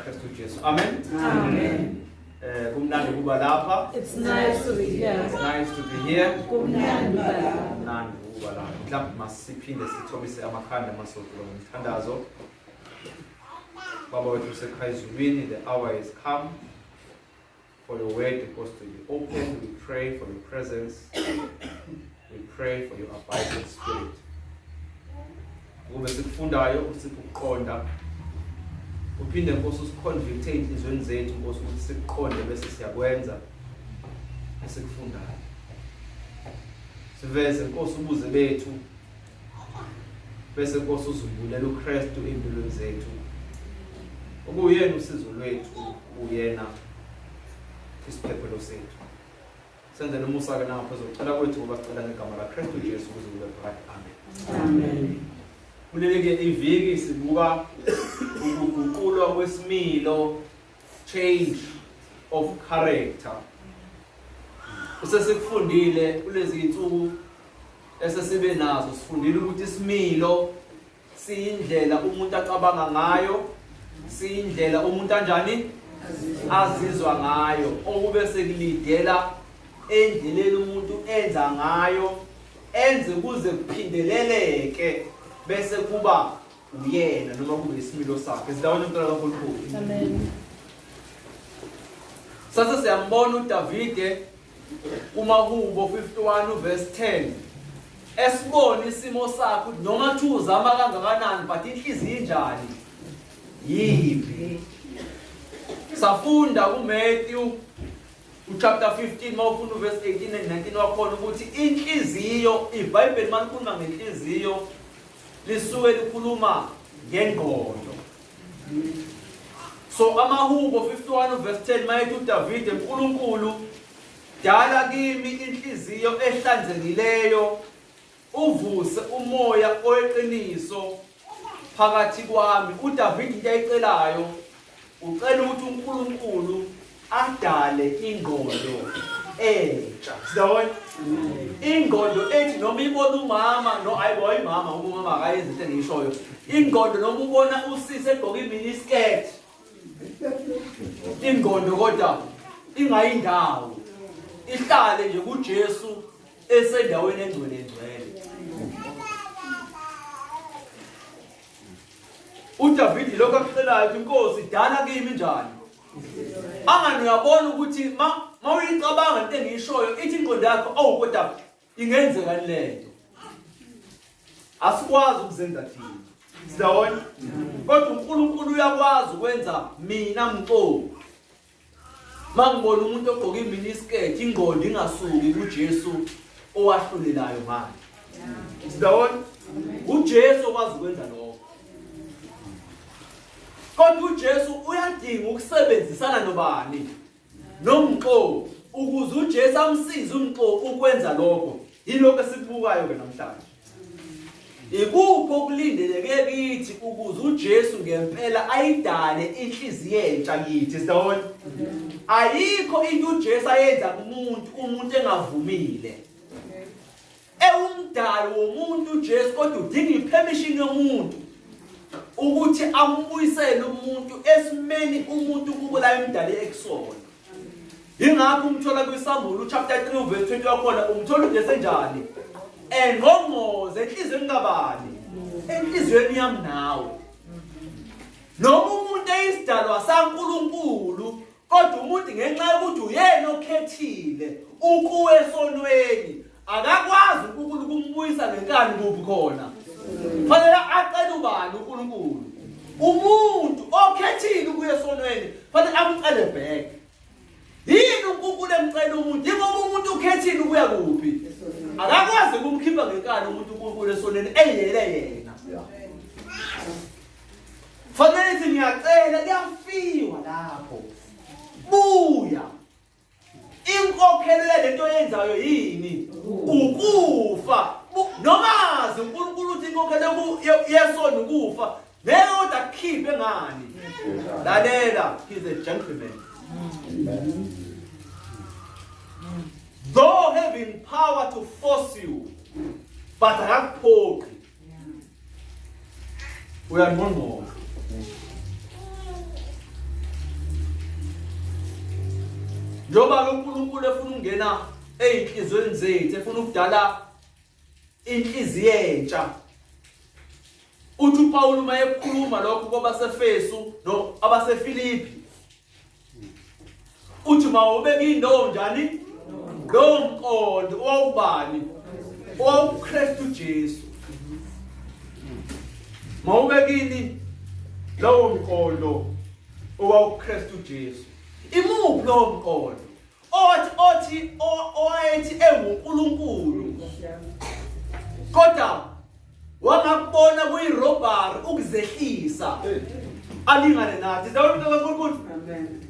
laKristu Jesu. Amen. Amen. Kumnandi ukuba lapha. It's nice to be here. It's nice to be here. Kumnandi ukuba lapha. Kumnandi ukuba lapha. Mhlawumbe masiphinde sithobise amakhanda masodlula ngomthandazo. Baba wethu osekhaya ezulwini, the hour has come for your word because to be open. We pray for your presence. We pray for your abiding spirit. Kube sikufundayo usiphe ukuqonda. Uphinde Nkosi usiconvicte ezinhlizweni zethu Nkosi ukuthi sikuqonde bese siyakwenza esikufundayo. Siveze Nkosi ubuze bethu bese Nkosi uzumbulela uKristu empilweni zethu. Okuyena usizo lwethu, uyena isiphephelo sethu. Senzele umusa ke nangaphezu kokucela kwethu ngoba sicela ngegama laKristu Jesu kuze kube phakade. Amen. Amen. Kuleli ke iviki sibuka ukuguqulwa kwesimilo, change of character. Usesikufundile kulezi insuku esesibe nazo, sifundile ukuthi isimilo siyindlela umuntu acabanga ngayo, siyindlela umuntu anjani azizwa ngayo, okube sekulidela endleleni umuntu enza ngayo, enze kuze kuphindeleleke bese kuba uyena noma kube isimilo sakhe. Sidawonye umntwana kaNkulunkulu. Amen. Sase siyambona uDavide kumaHubo 51 uverse 10 esibona isimo sakhe ukuthi noma kuthiwa uzama kangakanani but inhliziyo injani, yimbi. Safunda kuMatthew uchapter 15 mawufunda uverse 18 and 19 wakhona ukuthi inhliziyo, iBhayibheli malikhuluma ngenhliziyo lisuke likhuluma ngengqondo. So amaHubo 51 verse 10 mayethi uDavide, uNkulunkulu dala kimi inhliziyo ehlanzekileyo, uvuse umoya oweqiniso phakathi kwami. uDavide into ayicelayo, ucela ukuthi uNkulunkulu adale ingqondo entsha. Siyabona ingqondo ethi noma ibona umama, no ayibo imama, umama akayenzi into engiyishoyo. Ingqondo noma ubona usisi egqoke imini skirt, ingqondo kodwa ingayindawo, ihlale nje kuJesu esendaweni engcwele ngcwele. uDavid lokho akucelayo ukuthi inkosi dala kimi njani. Angani uyabona ukuthi mawuyicabanga into engiyishoyo ithi ingqondo yakho, oh kodwa ingenzeka lento. Asikwazi ukuzenza thina. Siyabona? Kodwa uNkulunkulu uyakwazi ukwenza mina mxoxo. Mangibona umuntu ogqoka iminiskirt, ingqondo ingasuki kuJesu owahlulelayo manje. Siyabona? uJesu okwazi ukwenza lokho. Kodwa uJesu uyadinga ukusebenzisana nobani? Nomxo, ukuze uJesu amsize umxo ukwenza lokho. Yilokho esikubukayo ke namhlanje. Ikuphi okulindeleke kithi ukuze uJesu ngempela ayidale inhliziyo entsha kithi? Siyabona? Ayikho into uJesu ayenza kumuntu umuntu engavumile. Ewumdali womuntu uJesu, kodwa udinga ipermission yomuntu ukuthi ambuyisele umuntu esimeni umuntu kubo la emdali ekusona. Ingakho umthola kwiSambulo chapter 3 verse 20 wakhona, umthola uJesu enjani? Engqongqoze enhliziyweni kabani? Enhliziyweni yami nawe. Noma umuntu eyisidalwa saNkulunkulu, kodwa umuntu ngenxa yokuthi uyena okhethile ukuwe esonweni, akakwazi uNkulunkulu ukumbuyisa ngenkani kuphi khona. Fanele acele ubani uNkulunkulu? Umuntu okhethile ukuya esonweni fanele amcele back. Yini uNkulunkulu emcela umuntu? Yingoba umuntu ukhethile ukuya kuphi? Akakwazi ukumkhipha ngenkani umuntu uNkulunkulu esonweni eyele yena. Fanele ithi ngiyacela, kuyafiwa lapho. Buya. Inkokhelo yalento oyenzayo yini? Ukufa. Noma azi uNkulunkulu ukuthi inkokhelo yesono ukufa. Ngeke kodwa akukhiphe ngani? Lalela, he's a gentleman. Though having power to force you, but akakuphoqi. Uyangqongqoza. Njengoba ke uNkulunkulu efuna ukungena ezinhlizweni zethu, efuna ukudala inhliziyo entsha. Uthi uPawulu uma ekhuluma lokho kwabaseFesu no abaseFilipi uthi mawube indawo njani lowo mqondo owawubani owawuKristu Jesu mawube kini lowo mqondo owawuKristu Jesu imuphi lowo mqondo othi othi owayethi enguNkulunkulu kodwa wangakubona kuyirobbery ukuzehlisa alingane nathi siyabona into kaNkulunkulu. Amen.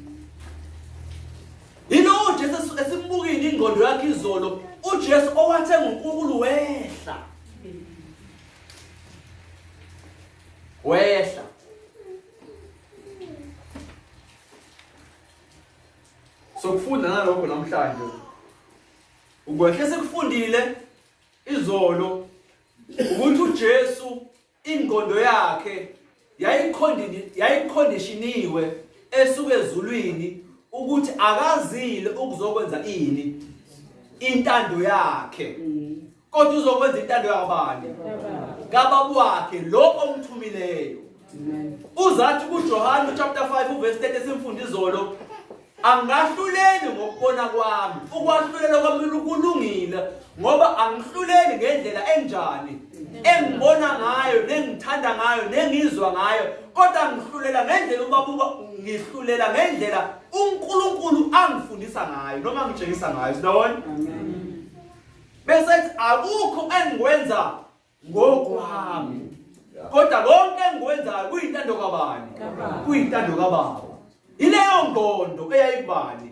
Yilowo Jesu esimbukile ingqondo yakhe izolo, uJesu owathe nguNkulunkulu wehla. Wehla. Sokufunda nalokho namhlanje. Ukwehle sekufundile izolo ukuthi uJesu ingqondo yakhe yayikhondishiniwe esuke ezulwini ukuthi akazile ukuzokwenza ini intando yakhe kodwa uzokwenza intando yakabani kababa wakhe lo omthumileyo. Uzathi kuJohane chapter 5 uverse 30 esimfunda izolo, angahluleli ngokubona kwami, ukwahlulela kwami kulungile ngoba angihluleli ngendlela enjani engibona ngayo nengithanda ngayo nengizwa ngayo, kodwa ngihlulela ngendlela ubabuka, ngihlulela ngendlela uNkulunkulu angifundisa ngayo noma angitshengisa ngayo. Sindawonye? Bese ethi akukho engikwenza ngokwami, kodwa konke engikwenzayo kuyintando kabani? Kuyintando kababa. Ileyo ngqondo eyayikubani?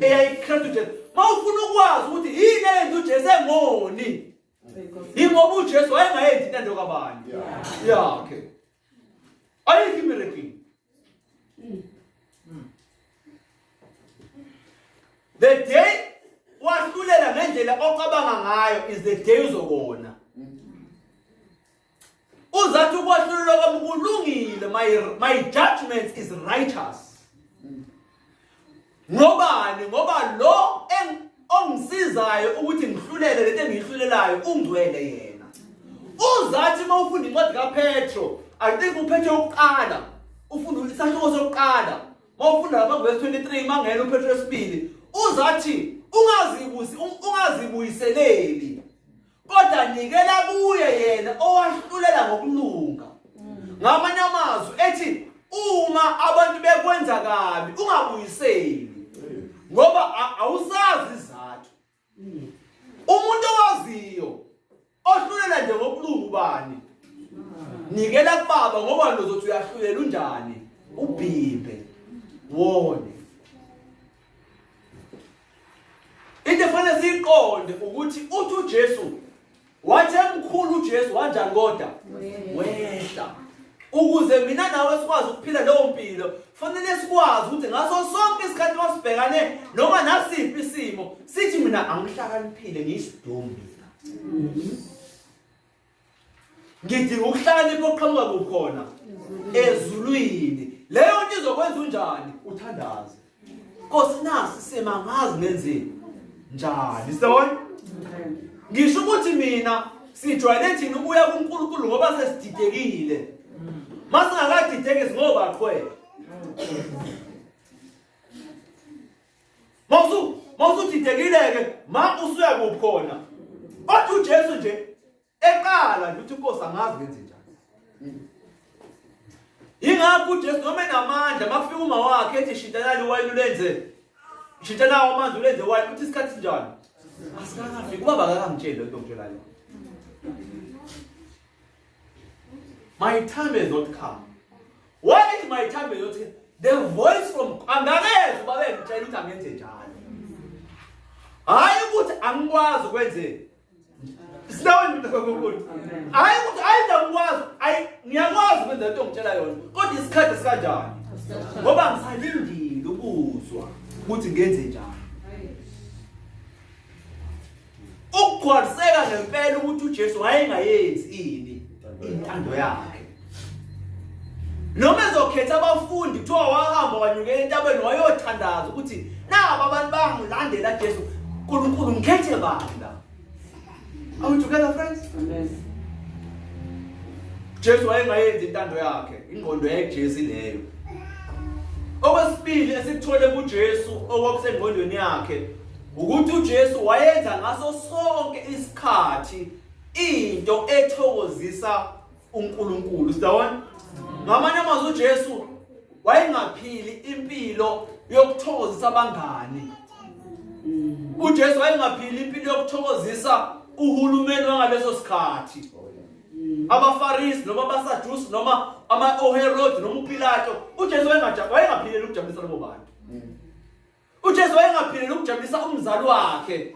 EyayiKristu Jesu. Mawufuna ukwazi ukuthi yini eyenza uJesu engoni, ingoba uJesu wayengayenzi intando kabani? Yakhe. Ayikho imiracle. The day wahlulela ngendlela ocabanga ngayo is the day uzokona. Uzathi ukwahlulela kwami kulungile, my judgment is righteous. Ngobani? Ngoba lo ongisizayo ukuthi ngihlulele lento engiyihlulelayo ungcwele yena. Uzathi uma ufunda incwadi kaPetro, I think uPetro yokuqala, ufunda isahluko sokuqala, uma ufunda lapha kuverse 23 mangena uPetro wesibili, uzathi ungazibusi ungazibuyiseleli kodwa nikela kuye yena owahlulela ngokulunga. Ngamanye amazwi ethi uma abantu bekwenza kabi ungabuyiseli ngoba awusazi izathu. Umuntu owaziyo ohlulela nje ngokulunga ubani? Nikela kubaba ngoba lozothi uyahlulela unjani? Ubhibhe wone. Into efanele siyiqonde ukuthi uthi uJesu wathi emkhulu uJesu wanjani kodwa wehla ukuze mina nawe sikwazi ukuphila leyo mpilo fanele sikwazi ukuthi ngaso sonke isikhathi masibhekane noma nasiphi isimo sithi mina angihlakaniphile ngiyisidumbu mina ngidinga ukuhlakanipha okuqhamuka kukhona ezulwini. Leyo nto izokwenza unjani? Uthandaze, Nkosi nasi isimo angazi ngenzeni njani. Sibona ngisho ukuthi mina sijwayele thina ukuya kuNkulunkulu ngoba sesididekile. Masingakadideki singoba qhwe. Mawusudidekile-ke ma usuya kuphi khona? Kodwa uJesu nje eqala nje uthi inkosi angazi ngenze njani. Yingakho uJesu noma enamandla makufika uma wakhe ethi shintshanani iwayini ulenze shintshanawo amanzi ulenze wayini, uthi isikhathi sinjani? Asikakafiki. Ubaba akakangitsheli lento ngitshela yona. My time has not come. Why is my time has not come? The voice from angakezwa ubaba engitshela ukuthi angenze njalo. Hayi ukuthi angikwazi ukwenze. Sinawe ndoda kaNkulunkulu. Hayi ukuthi hayi ngiyakwazi, hayi ngiyakwazi ukwenza into ongitshela yona. Kodwa isikhathi sikanjani? Ngoba ngisalindile ukuzwa ukuthi ngenze njani. Ukugcwaliseka ngempela ukuthi uJesu wayengayenzi ini intando yakhe. Noma ezokhetha abafundi kuthiwa wahamba wanyukela entabeni wayothandaza ukuthi Naba abantu bangilandela Jesu. uNkulunkulu ngikhethe bani la? Are we together friends? Amen. Jesu wayengayenzi intando yakhe, ingqondo yayiJesu leyo. Okwesibili esikuthole kuJesu okwakusengqondweni yakhe ukuthi uJesu wayenza ngaso sonke isikhathi into ethokozisa uNkulunkulu. Sidawona? Ngamanye amazwi uJesu wayengaphili impilo yokuthokozisa abangani. uJesu wayengaphili impilo yokuthokozisa uhulumeni wangaleso sikhathi. AbaFarisi noma abaSadusi noma ama-oHerodi noma uPilato, uJesu wayengaphileli ukujabulisa labo bantu. uJesu wayengaphileli ukujabulisa umzali wakhe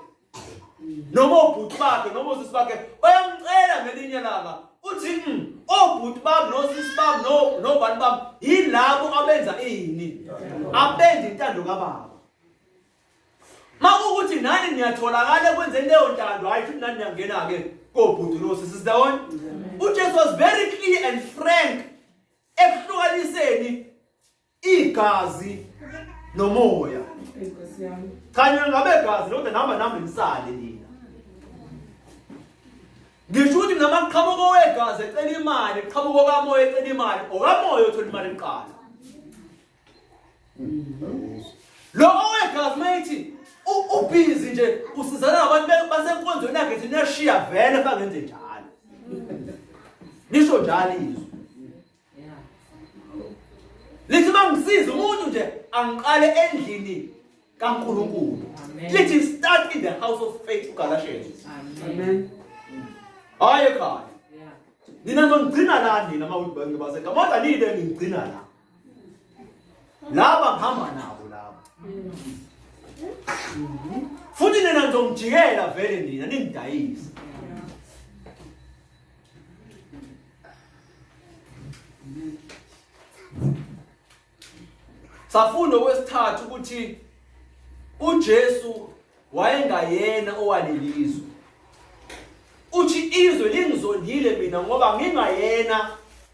noma obhuti bakhe noma osisi bakhe. Bayamcela ngelinye langa uthi obhuti bami nosisi bami nobani bami yilabo abenza ini, abenza intando kaBaba. Makuwukuthi nani niyatholakala ekwenzeni leyo ntando, hayi futhi nani niyangena-ke kobhuti nosisi. Sidawonye? UJesu was very clear and frank ekuhlukaniseni igazi nomoya. Cha nina ngabe gazi kodwa nihamba nami nisale nina. Ngisho ukuthi noma kuqhamuka owegazi ecela imali, kuqhamuka okamoya ecela imali, okamoya othola imali kuqala. Lo owegazi mayithi ubhizi nje usizana nabantu basenkonzweni yakhe ethi niyashiya vele fangenze njalo. Nisho njalo izwi. Lithi mangisiza umuntu nje angiqale endlini kaNkulunkulu. Lithi start in the house of faith uGalatians. Amen. Hayi ekhaya. Nina nongigcina la nina mawuthi basekhaya. Kodwa nile ngigcina la. Laba ngihamba nabo laba. Futhi nina nizongijikela vele nina ningidayise. Safunda okwesithathu ukuthi uJesu wayengayena owalelizwe. Uthi izwe lingizondile mina ngoba ngingayena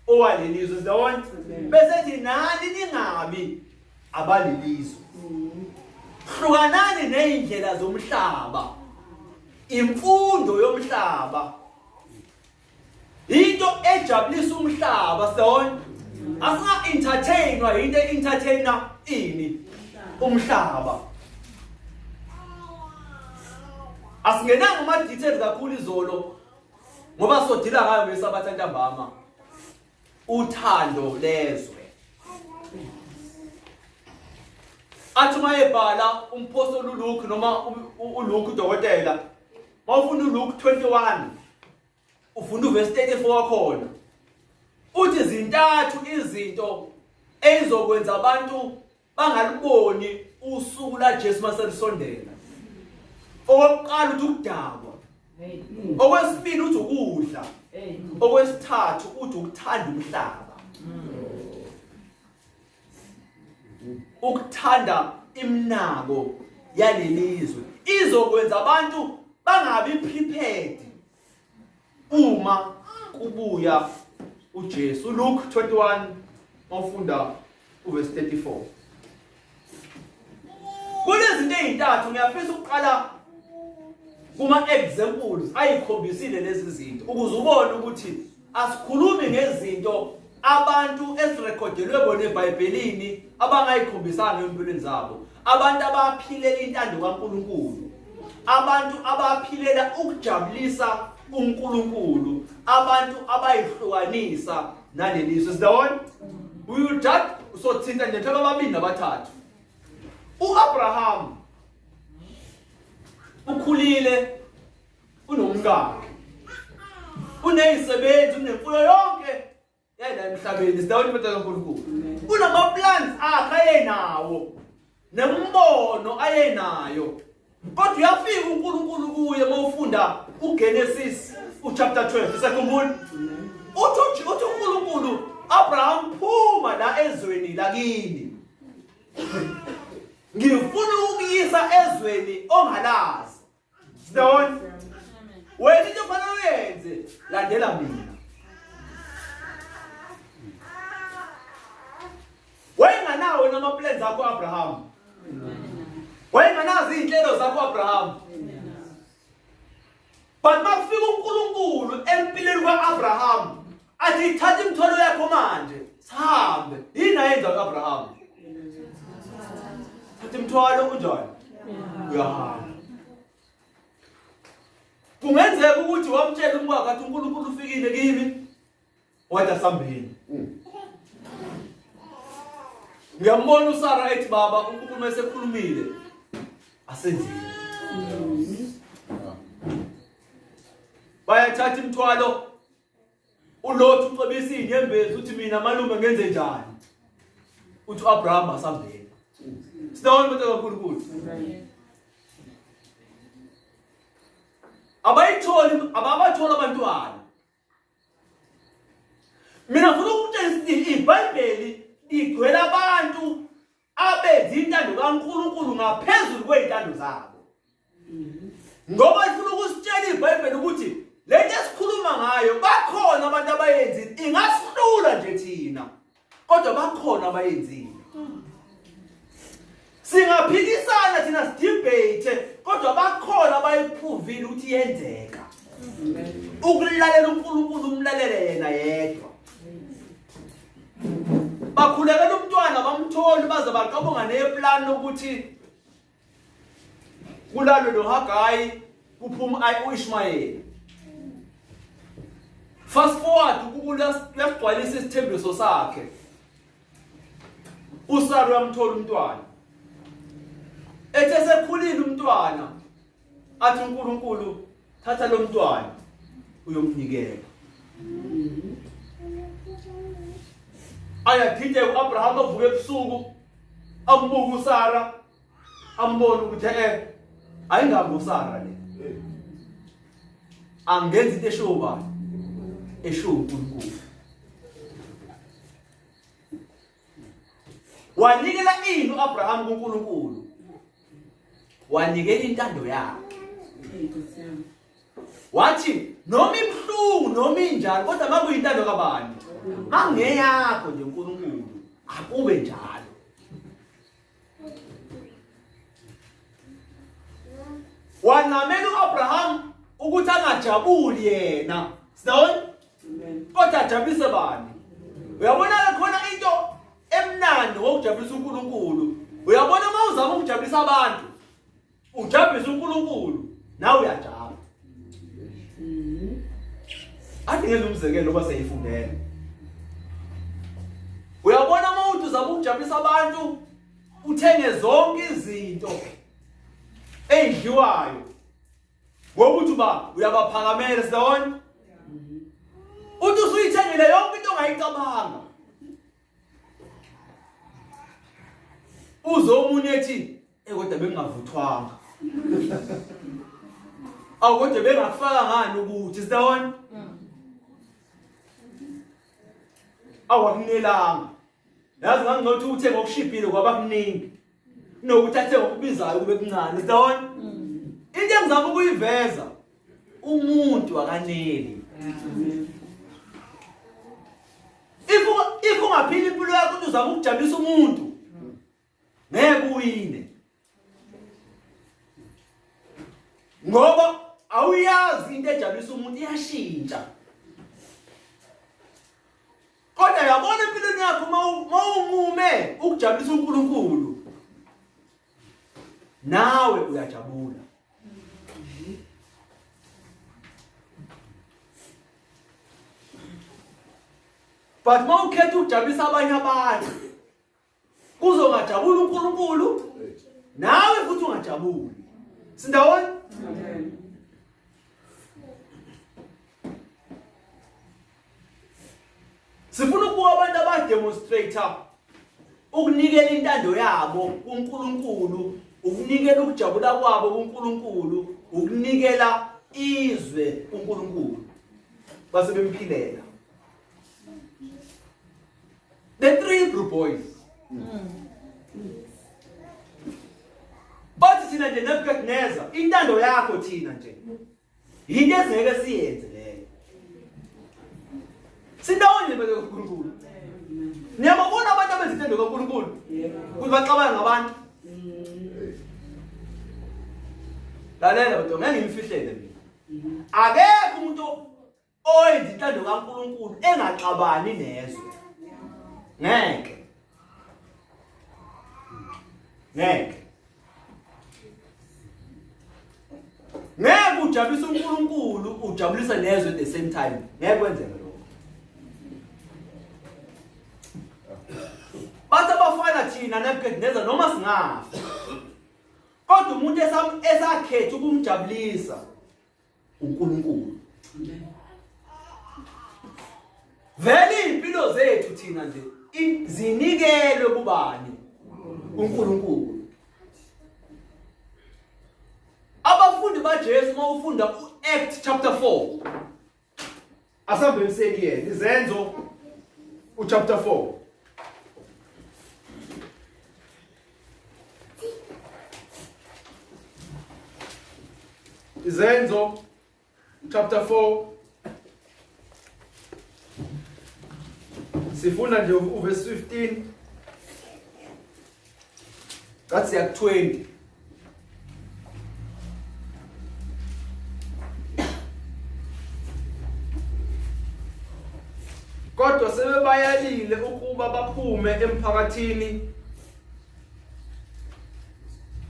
owalelizwe. Siyabona? Bese ethi nani ningabi abalelizwe. Hlukanani nezindlela zomhlaba. Imfundo yomhlaba into ejabulisa umhlaba siyabona? Asinga entertainwa into entertainer ini umhlaba. Asingenanga uma details kakhulu izolo ngoba sodila ngayo ngesabatha ntambama. Uthando lezwe. Athi uma ebhala umpostoli uLuke noma uLuke udokotela, mawufuna uLuke 21 ufunda uverse 34 wakhona, uthi zintathu izinto ezizokwenza abantu bangaluboni usuku la Jesu maselisondela. Okokuqala uthi ukudakwa, okwesibili uthi ukudla, okwesithathu uthi ukuthanda umhlaba, ukuthanda imnako yalelizwe izokwenza abantu bangabi prepared uma kubuya uJesu. Luke 21 mawufunda uverse 34. Kunezinto ezintathu ngiyafisa ukuqala kuma examples ayikhombisile lezi zinto ukuze ubone ukuthi asikhulumi ngezinto abantu esirekhodelwe bona eBhayibhelini abangayikhombisanga empilweni zabo, abantu abaphilela intando kaNkulunkulu, abantu abaphilela ukujabulisa uNkulunkulu, abantu abayihlukanisa naleli zwe. Sidawona? We will judge sothinta nje mhlawumbe ababili nabathathu. uAbraham ukhulile, unomkakhe, unezisebenzi, unemfuyo yonke yayila emhlabeni. Sidawona impela kaNkulunkulu. Unama plans akhe ayenawo nembono ayenayo, kodwa uyafika uNkulunkulu kuye. Mawufunda uGenesis uchapter 12, isakhumbula, uthi uNkulunkulu, Abraham, phuma la ezweni lakini, ngifuna ukuyisa ezweni ongalazi. Sidawona? Wena into ofanele uyenze, landela mina. Wayenganawo nama plans akho Abraham. Wayenganazi izinhlelo zakho Abraham. But makufika uNkulunkulu empilweni kaAbraham athi thatha imithwalo yakho manje sihambe. Yini ayenza uAbraham? Thatha imithwalo unjani? Uyahamba. Kungenzeka ukuthi wamtshela umkwakhe athi uNkulunkulu ufikile kimi wathi asambeni. Ngiyambona uSara ethi baba uNkulunkulu esekhulumile asenzile. Bayathatha imithwalo uLothi ucebisa izinyembezi uthi mina malume ngenze njani? Uthi uAbraham asambeni. Sibona into kaNkulunkulu. Abayitholi ababatholi abantwana. Mina ngifuna ukutshela ukuthi iBhayibheli ligcwele abantu abenza intando kaNkulunkulu ngaphezulu kwey'ntando zabo. Ngoba ifuna ukusitshela iBhayibheli ukuthi le nto esikhuluma ngayo bakhona abantu abayenzile ingasihlula nje thina kodwa bakhona abayenzile. Singaphikisana thina sidebate kodwa bakhona abayiphuvile ukuthi yenzeka. Ukulalela uNkulunkulu umlalele yena yedwa. Bakhulekela umntwana bamtholi baze baqabonga neplan lokuthi kulalwe noHagayi kuphuma uIshmayeli. Fast forward uNkulunkulu uyasigcwalisa isithembiso sakhe. uSara uyamthola umntwana ethe sekhulile umntwana athi uNkulunkulu thatha lo mntwana uyomnikela ayadideka uAbraham avuke ebusuku ambuka uSara ambone ukuthi eh ayingabi uSara le angenza into eshiwo bani eshiwo uNkulunkulu Wanikela ini uAbraham kuNkulunkulu? Wanikela intando yakhe. Wathi noma ibuhlungu noma injani kodwa makuyintando kabani? Mangeyakho nje uNkulunkulu akube njalo. Wanamela uAbraham ukuthi angajabuli yena. Sibona? Kodwa ajabulise bani? Uyabona ke khona into emnandi ngokujabulisa uNkulunkulu. Uyabona uma uzama ukujabulisa abantu, ujabulisa uNkulunkulu, nawe uyajabula. Athi ngenza umzekelo ngoba siyifundela. Uyabona uma uthi uzama ukujabulisa abantu, uthenge zonke izinto eyidliwayo ngokuthi uba uyabaphakamela sibona uthi usuyithengile yonke into ongayicabanga uze omunye ethi eh kodwa bengingavuthwanga awu kodwa bengakufaka ngani ukuthi sibona awakunelanga yazi nganginothi uthe ngokushibhile kwaba kuningi kunokuthi athe ngokubizayo kube kuncane sibona into engizama ukuyiveza umuntu akaneli if if ungaphila impilo yakho ukuthi uzama ukujabulisa umuntu ngeke uwine ngoba awuyazi into ejabulisa umuntu iyashintsha kodwa yabona empilweni yakho mawunqume ukujabulisa uNkulunkulu nawe uyajabula but mawukhetha ukujabulisa abanye abantu kuzongajabula uNkulunkulu nawe futhi ungajabuli sindawonye sifuna ukubuka abantu abademonstrator ukunikela intando yabo kuNkulunkulu ukunikela ukujabula kwabo kuNkulunkulu ukunikela izwe kuNkulunkulu base bemphilela The three Hebrew boys. Bathi thina nje Nebuchadnezzar, intando yakho thina nje. Yinto ezingeke siyenze leyo. Sindawonye nje kaNkulunkulu. Niyababona abantu abenza intando kaNkulunkulu? Ukuthi baxabana ngabantu. Lalela kodwa ngeke ngimfihlele mina. Akekho umuntu oyenza intando kaNkuluNkulu engaxabani nezwe. Ngeke. Ngeke. Ngeke ujabulise uNkulunkulu ujabulise nezwe at the same time. Ngeke kwenzeke lokho. Bathi abafana thina Nebuchadnezzar noma singafa. Kodwa umuntu esakhetha ukumjabulisa uNkulunkulu. Vele impilo zethu thina nje zinikelwe kubani? uNkulunkulu. Abafundi baJesu mawufunda uAct chapter 4 Asambeni sekuyena izenzo uchapter 4. Izenzo chapter 4 Sifunda nje uverse 15 Ngathi siya ku-20. Kodwa sebebayalile ukuba baphume emphakathini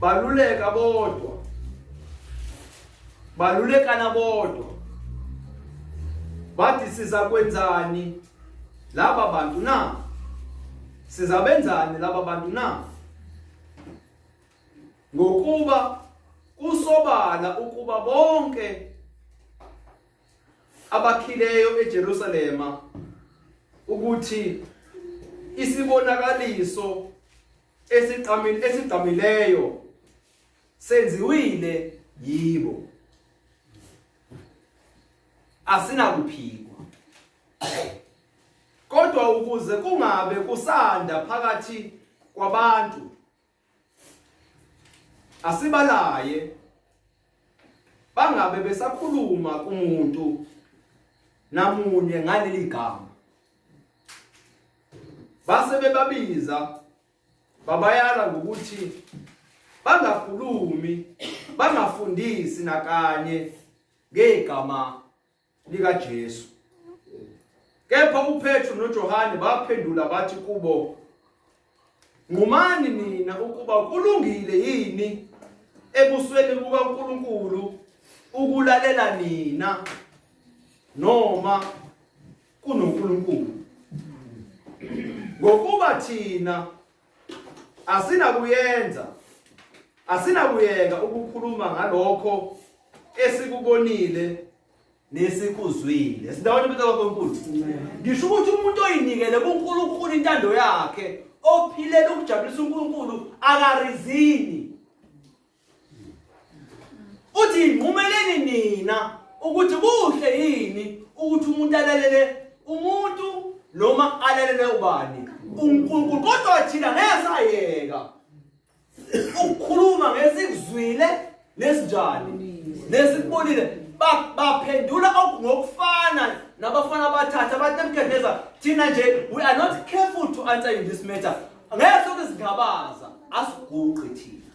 baluleka bodwa balulekana bodwa bathi siza kwenzani laba bantu na sizabenzani laba bantu na ngokuba kusobala ukuba bonke abakhileyo eJerusalema ukuthi isibonakaliso esiqamile esigqamileyo senziwile yibo asinakuphikwa Kodwa ukuze kungabe kusanda phakathi kwabantu asibalaye bangabe besakhuluma kumuntu namunye ngaleli gama base bebabiza babayala ngokuthi bangakhulumi bangafundisi nakanye ngegama likaJesu. Kepha uPetru noJohane baphendula bathi kubo, Nqumani nina ukuba kulungile yini ebusweni bukaNkulunkulu ukulalela nina noma kunoNkulunkulu. Ngokuba thina asinakuyenza asinakuyeka ukukhuluma ngalokho esikubonile nesikuzwile sindawonye abantu kaNkulunkulu ngisho ukuthi umuntu oyinikele kuNkulunkulu intando yakhe ophilela ukujabulisa uNkulunkulu akarizini uthi nqumeleni nina ukuthi kuhle yini ukuthi umuntu alalele umuntu noma alalele ubani uNkulunkulu kodwa thina ngeke sayeka ukukhuluma ngesikuzwile nesinjani nesikubonile baphendula ngokufana nabafana abathatha bathi Nebuchadnezzar thina nje we are not careful to answer in this matter ngeke soke singabaza asiguqi thina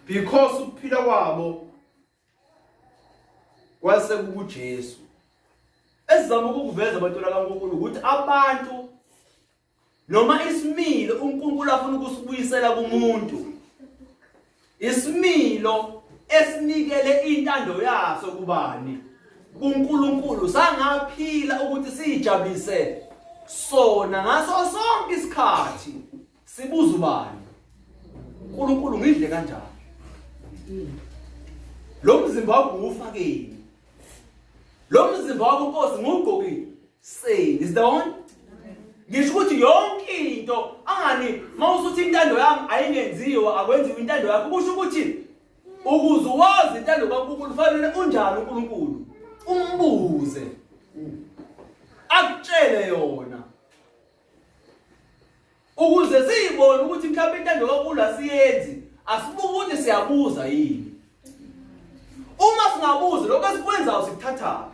because ukuphila kwabo kwase kukuJesu esizama ukukuveza abantwana kaNkulunkulu ukuthi abantu noma isimilo uNkulunkulu afuna ukusibuyisela kumuntu isimilo esinikele intando yaso kubani kuNkulunkulu sangaphila ukuthi sijabulise sona ngaso sonke isikhathi sibuza ubani uNkulunkulu ngidle kanjani lo mzimba wakho ngiwufakeni lo mzimba wakho Nkosi ngiwugqokile seni is the one ngisho ukuthi yonke into angani mawusuthi intando yami ayingenziwa akwenziwa intando yakho kusho ukuthi ukuze wazi intando kaNkulunkulu fanele unjani uNkulunkulu umbuze akutshele yona ukuze siyibone ukuthi mhlawumbe intando kaNkulunkulu asiyenzi asibuke ukuthi siyabuza yini uma singabuzi lokho esikwenzayo sikuthathaphi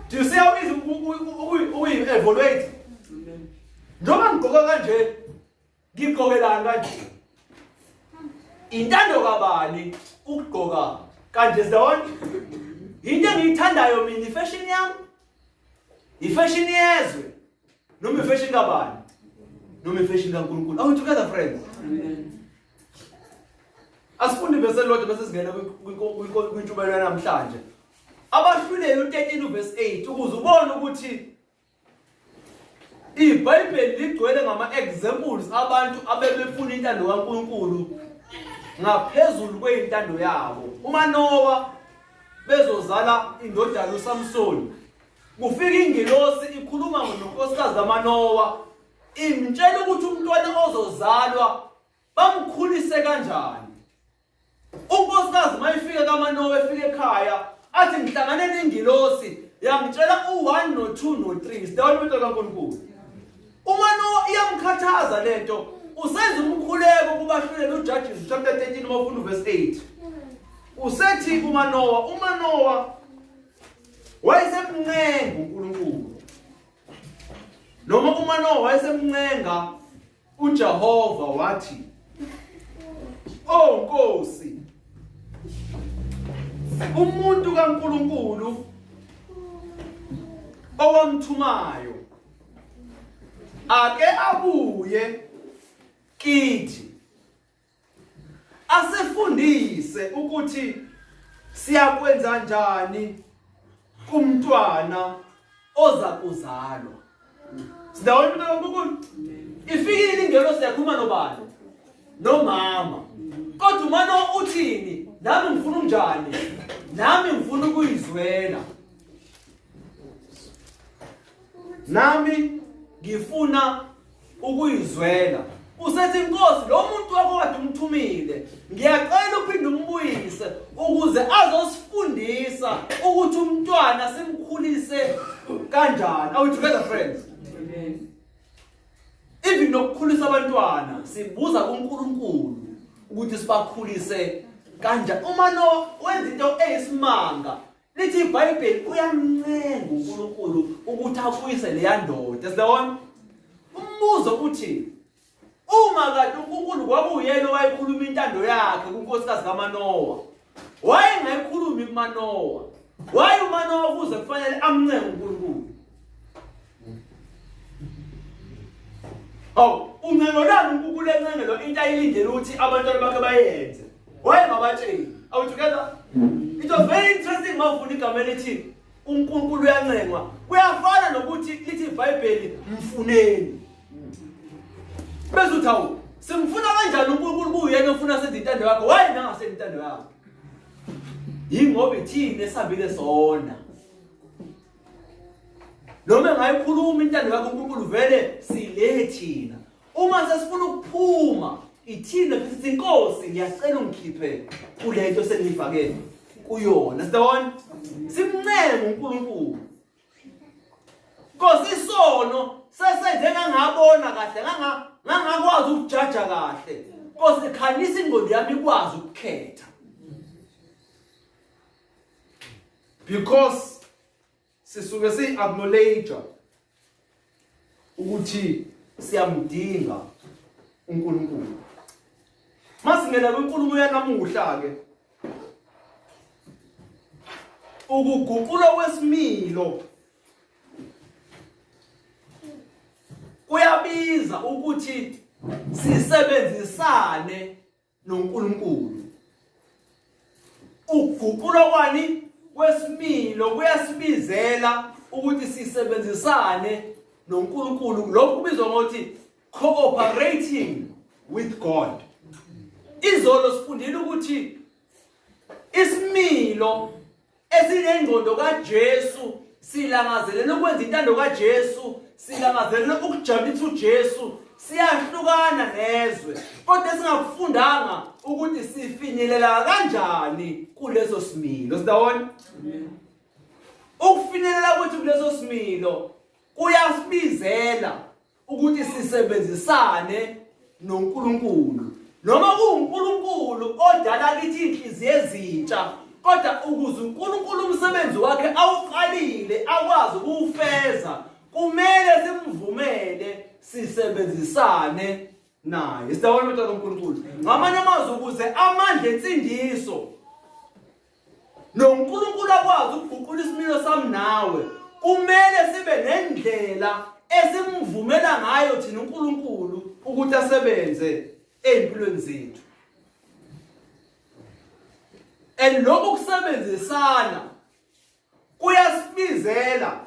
do you see how easy ukuyi-evaluate njengoba ngigqoka kanje ngigqokelani kanje Intando kabani ukugqoka kanje zona? Into engiyithandayo mina ifashion yami. Ifashion yezwe noma ifashion kabani? Noma ifashion kaNkulunkulu. Are we together friends? Amen. Asifunde ivesi elilodwa bese singena kwintshumayelo yanamhlanje. Abahluleli u-13 uverse 8 ukuze ubone ukuthi iBhayibheli ligcwele ngama-examples abantu abebefuna intando kaNkulunkulu ngaphezulu kweyintando yabo. UManowa bezozala indodana uSamsoni. Kufika ingelosi ikhuluma nonkosikazi kaManowa imtshela ukuthi umntwana ozozalwa bamkhulise kanjani. Unkosikazi mayifika kaManowa efika ekhaya athi ngihlangane nengilosi yangitshela u1 no2 no3 sidawona into kaNkulunkulu. UManowa iyamkhathaza lento usenza umkhuleko kubahlulela uJudges chapter 13 uma ufunda uverse 8. Usethi uManowa uManowa wayesemncenga uNkulunkulu. Noma uManowa wayesemncenga uJehova wathi, "Oh Nkosi, umuntu kaNkuluNkulu owamthumayo ake abuye kithi asifundise ukuthi siyakwenza njani kumntwana oza kuzalwa. Sindawonye umuntu kaNkulunkulu. Ifikile ingelosi yakhuluma nobani? Nomama. Kodwa umama uthini? Nami ngifuna unjani? Nami ngifuna ukuyizwela. Nami ngifuna ukuyizwela. Usethi inkosi lo muntu wakho kade umthumile ngiyacela uphinde umbuyise ukuze azosifundisa ukuthi umntwana simkhulise kanjani. Are we together friends? Amen. Even nokukhulisa abantwana sibuza kuNkulunkulu ukuthi sibakhulise kanjani. Uma no wenza into eyisimanga Lithi iBhayibheli uyamncenga uNkulunkulu ukuthi abuyise leya ndoda. Siyabona? Umbuzo uthi uma kade uNkulunkulu kwakuyena owayekhuluma intando yakhe kunkosikazi kaManowa, wayengayikhulumi kuManowa. Waye uManowa kuze kufanele amncenge uNkulunkulu. Awu, uncengelani uNkulunkulu encengelwa into ayilindele ukuthi abantwana bakhe bayenze. Wayengabatsheli. Are we together? It was very interesting mawufuna igama elithi uNkulunkulu uyancengwa. Kuyafana nokuthi lithi iBhayibheli mfuneni. Bese uthi awu, simfuna kanjani uNkulunkulu kuyena ofuna senze intando yakho? Why nangasenzi intando yakho? Yingoba ithini esambile sona. Noma engayikhuluma intando yakho uNkulunkulu vele sile thina. Uma sesifuna ukuphuma ithina sithi inkosi ngiyacela ungikhiphe kule nto sengiyifake kuyona. Sibona? Simncenge uNkulunkulu. Nkosi isono sesenze ngangabona kahle nganga ngangakwazi ukujaja kahle. Nkosi khanyisa ingqondo yami ikwazi ukukhetha. Because sisuke si acknowledge ukuthi siyamdinga uNkulunkulu. Masingena kwinkulumo yanamuhla ke ukuguqulwa kwesimilo kuyabiza ukuthi sisebenzisane noNkulunkulu. Ukuguqulwa kwani kwesimilo kuyasibizela ukuthi sisebenzisane noNkulunkulu. Lokhu kubizwa ngokuthi cooperating with God. Izolo sifundile ukuthi isimilo esinengqondo kaJesu silangazelela ukwenza intando kaJesu silangazelela ukujabulisa uJesu siyahlukana nezwe kodwa singakufundanga ukuthi sifinyelela kanjani kuleso similo sindawonye ukufinyelela kwethu kuleso similo kuyasibizela ukuthi sisebenzisane noNkulunkulu noma kuwuNkulunkulu odala kithi inhliziyo ezintsha kodwa ukuze uNkulunkulu umsebenzi wakhe awuqalile akwazi ukuwufeza kumele simvumele sisebenzisane. Naye. Sidawona bantwana kaNkulunkulu. Ngamanye amazwi ukuze amandla ensindiso noNkulunkulu akwazi ukuguqula isimilo sami nawe, kumele sibe nendlela esimvumela ngayo thina uNkulunkulu ukuthi asebenze ezimpilweni zethu. And lokhu kusebenzisana kuyasibizela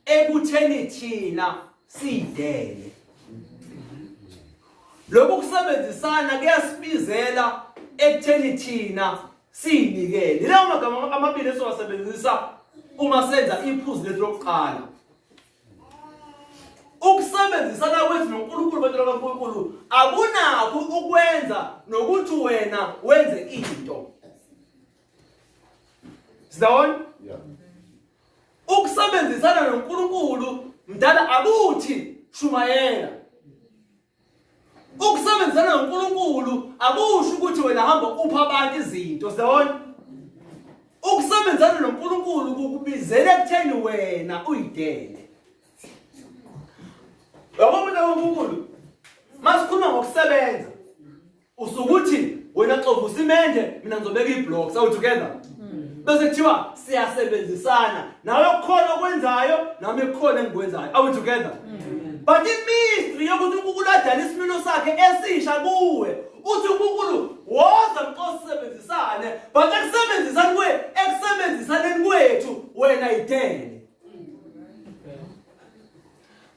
ekutheni thina siyidele. Lokhu kusebenzisana kuyasibizela ekutheni thina siyinikele. Lawo magama amabili esiwasebenzisa uma senza iphuzu lethu lokuqala. Ukusebenzisana kwethu noNkulunkulu bantwana kaNkulunkulu akunakho ukwenza nokuthi wena wenze into. Sidawona? Yeah. Ukusebenzisana noNkulunkulu mdala akuthi shumayela. Ukusebenzisana noNkulunkulu akusho ukuthi wena hamba upha abantu izinto, siyabona? Ukusebenzisana noNkulunkulu kukubizela ekutheni wena uyidele. Yabo mina uNkulunkulu masikhuluma ngokusebenza usukuthi wena xova usimende mina ngizobeka iblocks are we together bese kuthiwa siyasebenzisana nawe kukhona okwenzayo nami kukhona engikwenzayo are we together but imystery yokuthi uNkulunkulu adale isimilo sakhe esisha kuwe uthi uNkulunkulu woza mxosebenzisane but ekusebenzisani kwe ekusebenzisaneni kwethu wena idele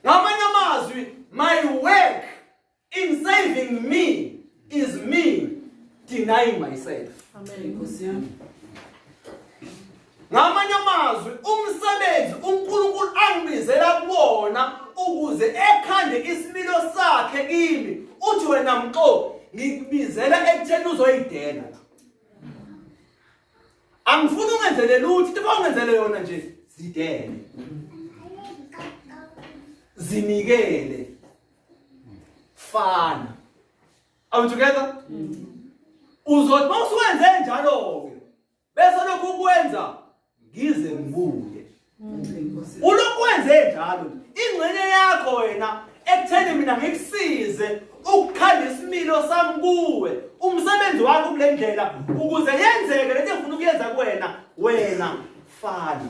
ngamanye amazwi my work In saving me is me denying myself. Amen. Nkosi yami. Ngamanye amazwi umsebenzi uNkulunkulu angibizela kuwona ukuze ekhande isimilo sakhe kimi uthi wena mxo ngikubizela ekutheni uzoyidela. Angifuni ungenzele lutho into ongenzele yona nje zidele. Zinikele. Fana. Are we together? Uzothi mawusuwenze njalo ke bese lokhu ukwenza ngize ngibuye. Ulokhu wenze njalo ingxenye yakho wena ekutheni mina ngikusize ukukhanda isimilo sami kuwe umsebenzi wakho kule ndlela ukuze yenzeke lento engifuna ukuyenza kuwena wena fana.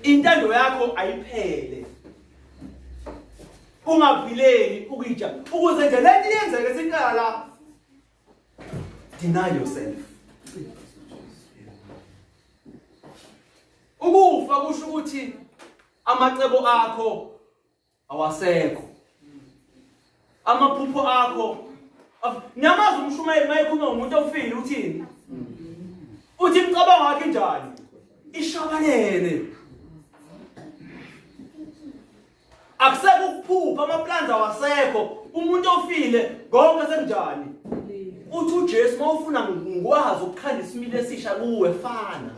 Intando yakho ayiphele. Ungavileli ukuyija ukuze nje lento yenzeke siqala deny yourself. Ukufa kusho ukuthi amacebo akho awasekho amaphupho akho niyamazi umshumayeli mayekhuluma ngomuntu ofile uthini uthi imicabango yakhe injani ishabalele akusekho ukuphupha amaplans awasekho umuntu ofile konke sekunjani uthi uJesu mawufuna ngikwazi ukukhanda isimilo esisha kuwe fana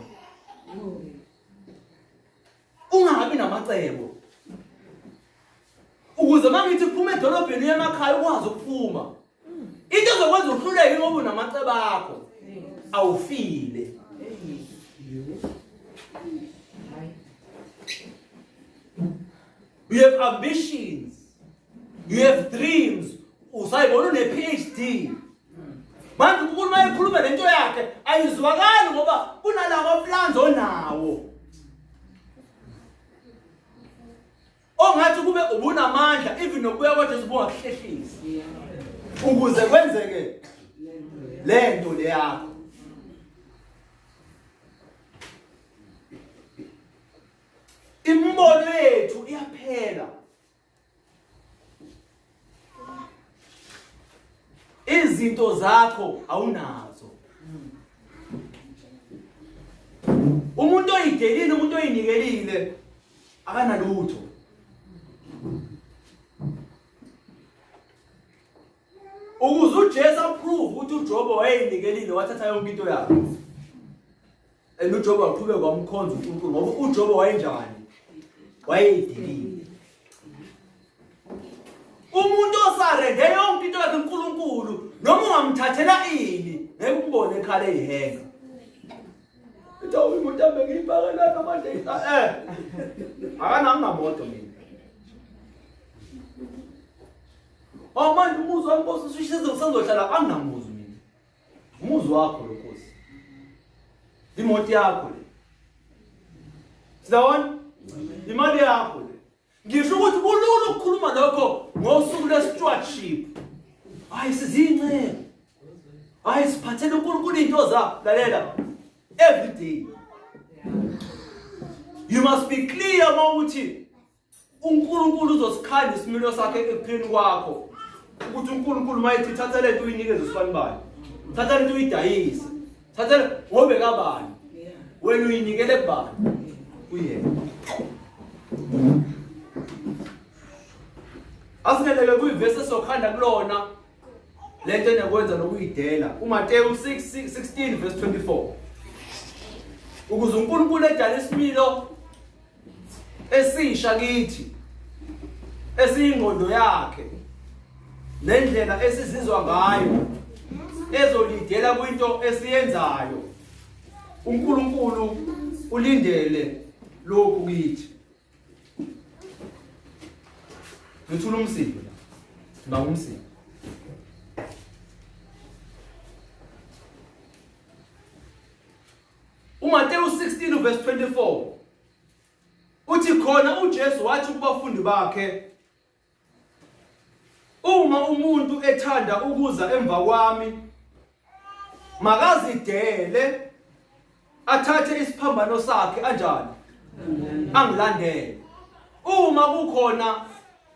Ungabi namacebo. Ukuze mangithi phuma edolobheni uye emakhaya ukwazi ukuphuma. Into ezokwenza uhluleke ngoba unamacebo akho. Awufile. You have ambitions. You have dreams. Usayibona une PhD. Manje uNkulunkulu mayekhuluma lento yakhe ayizwakali ngoba kunalama plans onawo. Ongathi kube ubunamandla even nokubuya kwaJesu bungakuhlehlisa. Ukuze kwenzeke lento leyakho. Imibono yethu iyaphela. Izinto zakho awunazo. Umuntu oyidelile, umuntu oyinikelile akanalutho. Ukuze uJesu aprove ukuthi uJobe wayeyinikelile wathatha yonke into yakhe. And uJobe waqhubeka wamkhonza uNkulunkulu ngoba uJobe wayenjani? Wayeyidilile. Umuntu osarende yonke into yakhe uNkulunkulu noma ungamthathela ini ngeke umbone ekhala eyihenga. Ithi awu imoto yami ngiyibhaka lana manje eh. Akanami namoto mina. Awu manje umuzi wami Nkosi usushise ngisazohlala anginamuzi mina. Umuzi wakho lo Nkosi. Imoto yakho le. Sizawona? Imali yakho le. Ngisho ukuthi kulula ukukhuluma lokho ngosuku lwe-stewardship. Hayi sizinceke. Hayi siphathele uNkulunkulu into za lalela every day. You must be clear mawuthi uNkulunkulu uzosikhanda isimilo sakhe ekuphileni kwakho. Ukuthi uNkulunkulu mayethi thatha lento uyinikeze usibani bani. Thatha lento uyidayise. Thatha ngobe kabani. Wena uyinikele kubani? Kuyena. Asingeleke kuyivesi esokhanda kulona lento enekwenza nokuyidela uMateyu 6:16 verse 24 ukuze uNkulunkulu edale isimilo esisha kithi esiyingqondo yakhe nendlela esizizwa ngayo ezolidela kwinto esiyenzayo uNkulunkulu ulindele lokhu kithi ngithula umsindo la ngibanga umsindo uMateyu 16 verse 24 uthi khona uJesu wathi kubafundi bakhe uma umuntu ethanda ukuza emva kwami makazidele athathe isiphambano sakhe anjani angilandele uma kukhona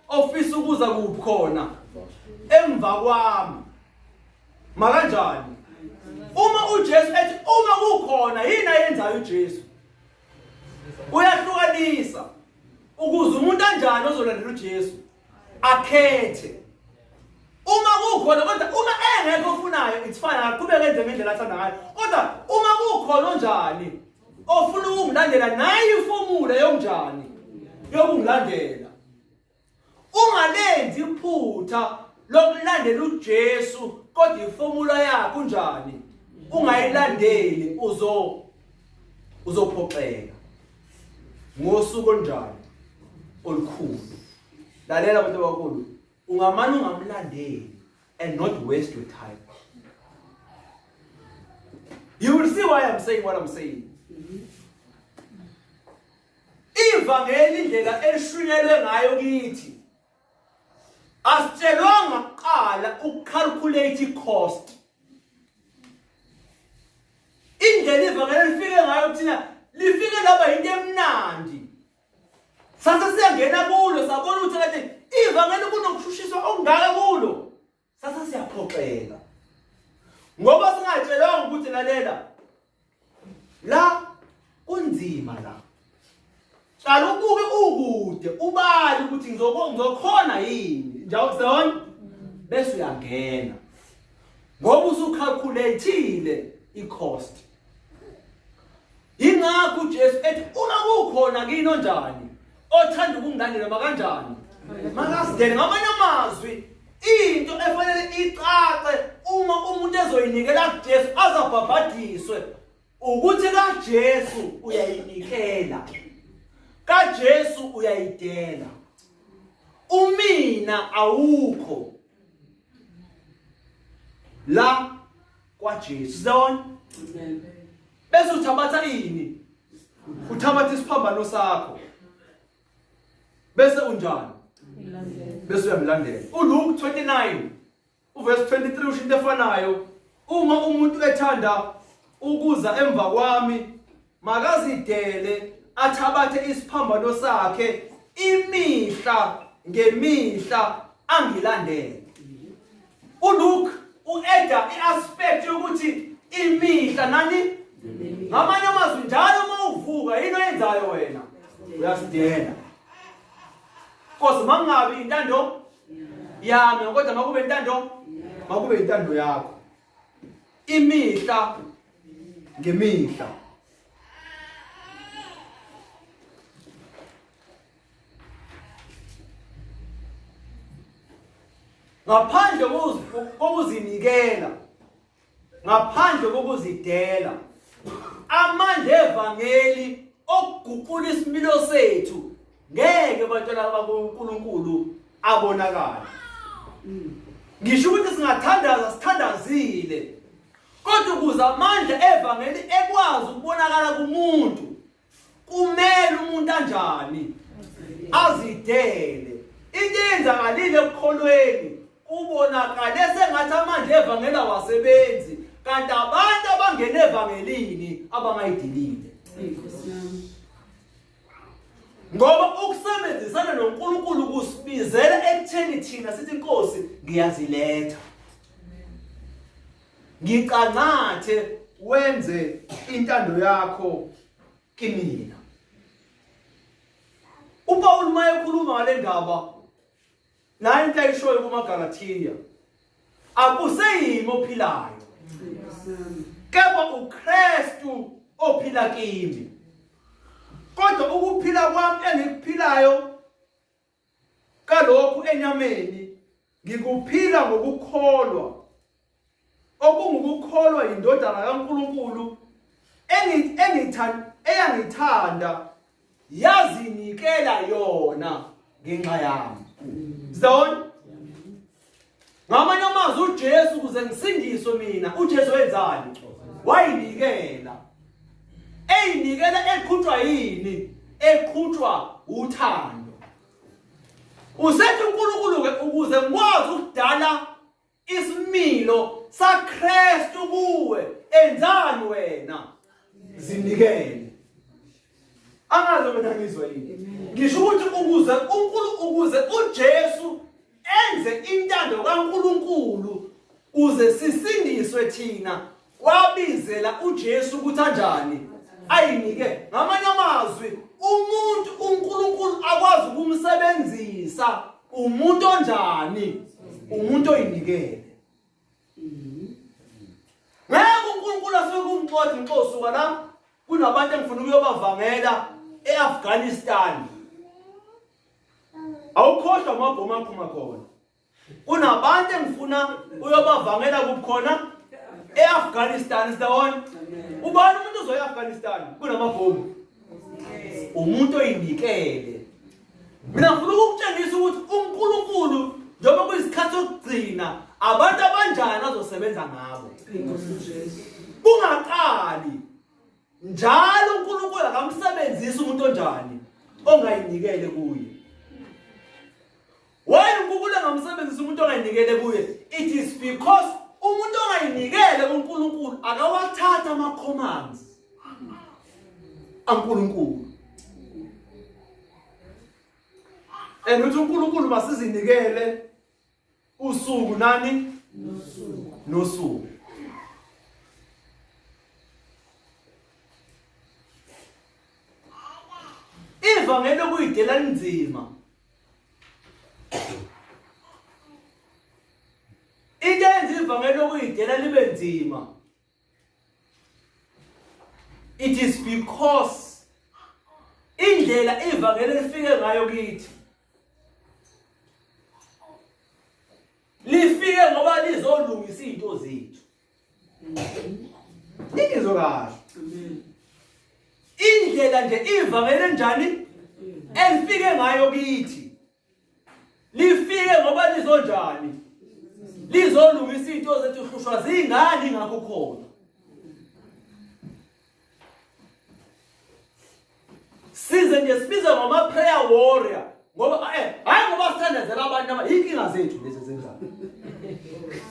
ofisa ukuza kuphi khona emva kwami makanjani uma uJesu ethi uma kukhona yini ayenzayo uJesu uyahlukanisa ukuze umuntu anjani ozolandela uJesu akhethe uma kukhona kodwa uma engekho ofunayo it's fine aqhubeke enze ngendlela athanda ngayo kodwa uma kukhona onjani ofuna ukungilandela nayi ifomula yokunjani yokungilandela Ungalenzi iphutha lokulandela uJesu kodwa ifomula yakhe unjani? Ungayilandeli uzo uzophoxeka. Ngosuku olunjani? Olukhulu. Lalela abantu abakhulu, ungamane ungamlandeli and not waste your time. You will see why I'm saying what I'm saying. Ivangeli indlela elishunyelwe ngayo kithi asitshelwanga kuqala ukucalculate icost. Indlela ivangeli lifike ngayo kuthina lifike laba into emnandi. Sase siyangena kulo sabona ukuthi kade ivangeli kunokushushiswa okungaka kulo. Sase siyaphoxeka. Ngoba singatshelwanga ukuthi lalela la kunzima la. Qala ubuke ukude ubali ukuthi ngizokhona yini. Njalo sewona bese uyangena. Ngoba usucalculateile icost. Yingakho uJesu ethi uma kukhona kini onjani othanda ukungilandela makanjani makasidele ngamanye amazwi into efanele icace uma umuntu ezoyinikela kuJesu azabhabhadiswe ukuthi kaJesu uyayinikela kaJesu uyayidela umina awukho la kwaJesu sizawona Amen. Bese uthabatha ini? Uthabatha isiphambano sakho. Bese unjani? Bese uyamlandela. uLuke 29 uverse 23 usho into efanayo. Uma umuntu ethanda ukuza emva kwami makazidele athabathe isiphambano sakhe imihla ngemihla angilandele. uLuke ueda iaspect yokuthi imihla nani ngamanye amazwi njalo uma uvuka yini oyenzayo wena uyasidela Nkosi mangabi intando yami kodwa makube intando makube intando yakho imihla ngemihla ngaphandle kokuzinikela ngaphandle kokuzidela amandla evangeli okuguqula isimilo sethu ngeke bantwana bakuNkulunkulu abonakale. Ngisho ukuthi singathandaza sithandazile. Kodwa ukuze amandla evangeli ekwazi ukubonakala kumuntu, kumele umuntu anjani? Azidele. Into eyenzakalile ekukholweni kubonakale sengathi amandla evangeli awasebenzi kanti abantu abangena evangelini abangayidilile. Ngoba ukusebenzisana noNkulunkulu kusibizela ekutheni thina sithi Nkosi ngiyaziletha. Ngicangathe wenze intando yakho kimina. UPaul uma ekhuluma ngale ndaba nayo into ayishoyo kumaGalathiya akuseyimi ophilayo kepha uKristu ophila kimi kodwa ukuphila kwami engikuphilayo kalokhu enyameni ngikuphila ngokukholwa okungukukholwa indodana kaNkuluNkulu engithanda eyangithanda yazinikela yona ngenxa yami. Sawona? Ngamanye amazwi uJesu ukuze ngisindiswe mina, uJesu wenzani? Wayinikela. Eyinikela eqhutshwa yini? Eqhutshwa uthando. Usethi uNkulunkulu ke ukuze ngikwazi ukudala isimilo saKristu kuwe enzani wena zinikele angazi mina ngizwa yini ngisho ukuthi ukuze uNkulu ukuze uJesu enze intando kaNkuluNkulu kuze sisindiswe thina kwabizela uJesu ukuthi anjani ayinike ngamanye amazwi umuntu uNkulunkulu akwazi ukumsebenzisa umuntu onjani umuntu oyinikele ngeke uNkulunkulu afike kumxoxa ngixosuka la kunabantu engifuna ukuyobavangela eAfghanistan awukhohlwa amabhomu aphuma khona kunabantu engifuna uyobavangela kuphi khona eAfghanistan sitawona ubani umuntu uzoya eAfghanistan kunamabhomu umuntu oyinikele mina ngifuna ukukutshengisa ukuthi uNkulunkulu njengoba kuyisikhathi sokugcina abantu abanjani azosebenza ngabo kungaqali Njalo uNkulunkulu akamsebenzisi umuntu onjani ongayinikele kuye. Why uNkulunkulu engamsebenzisi umuntu ongayinikele kuye? It is because umuntu ongayinikele kuNkulunkulu akawathatha ama commands aNkulunkulu. And uthi uNkulunkulu masizinikele usuku nani nosuku nosuku ivangeli lokuyidela linzima into eyenza ivangeli lokuyidela libe nzima it is because indlela ivangeli lifike ngayo kithi lifike ngoba lizolungisa izinto zethu ningizwe kahle indlela nje ivangeli enjani elifike ngayo kithi lifike ngoba lizonjani lizolungisa izinto zethu hlushwa zingani ngakho khona size nje sibize ngoma prayer warrior ngoba eh hayi ngoba sithandazela abantu aba inkinga zethu lezi zenzayo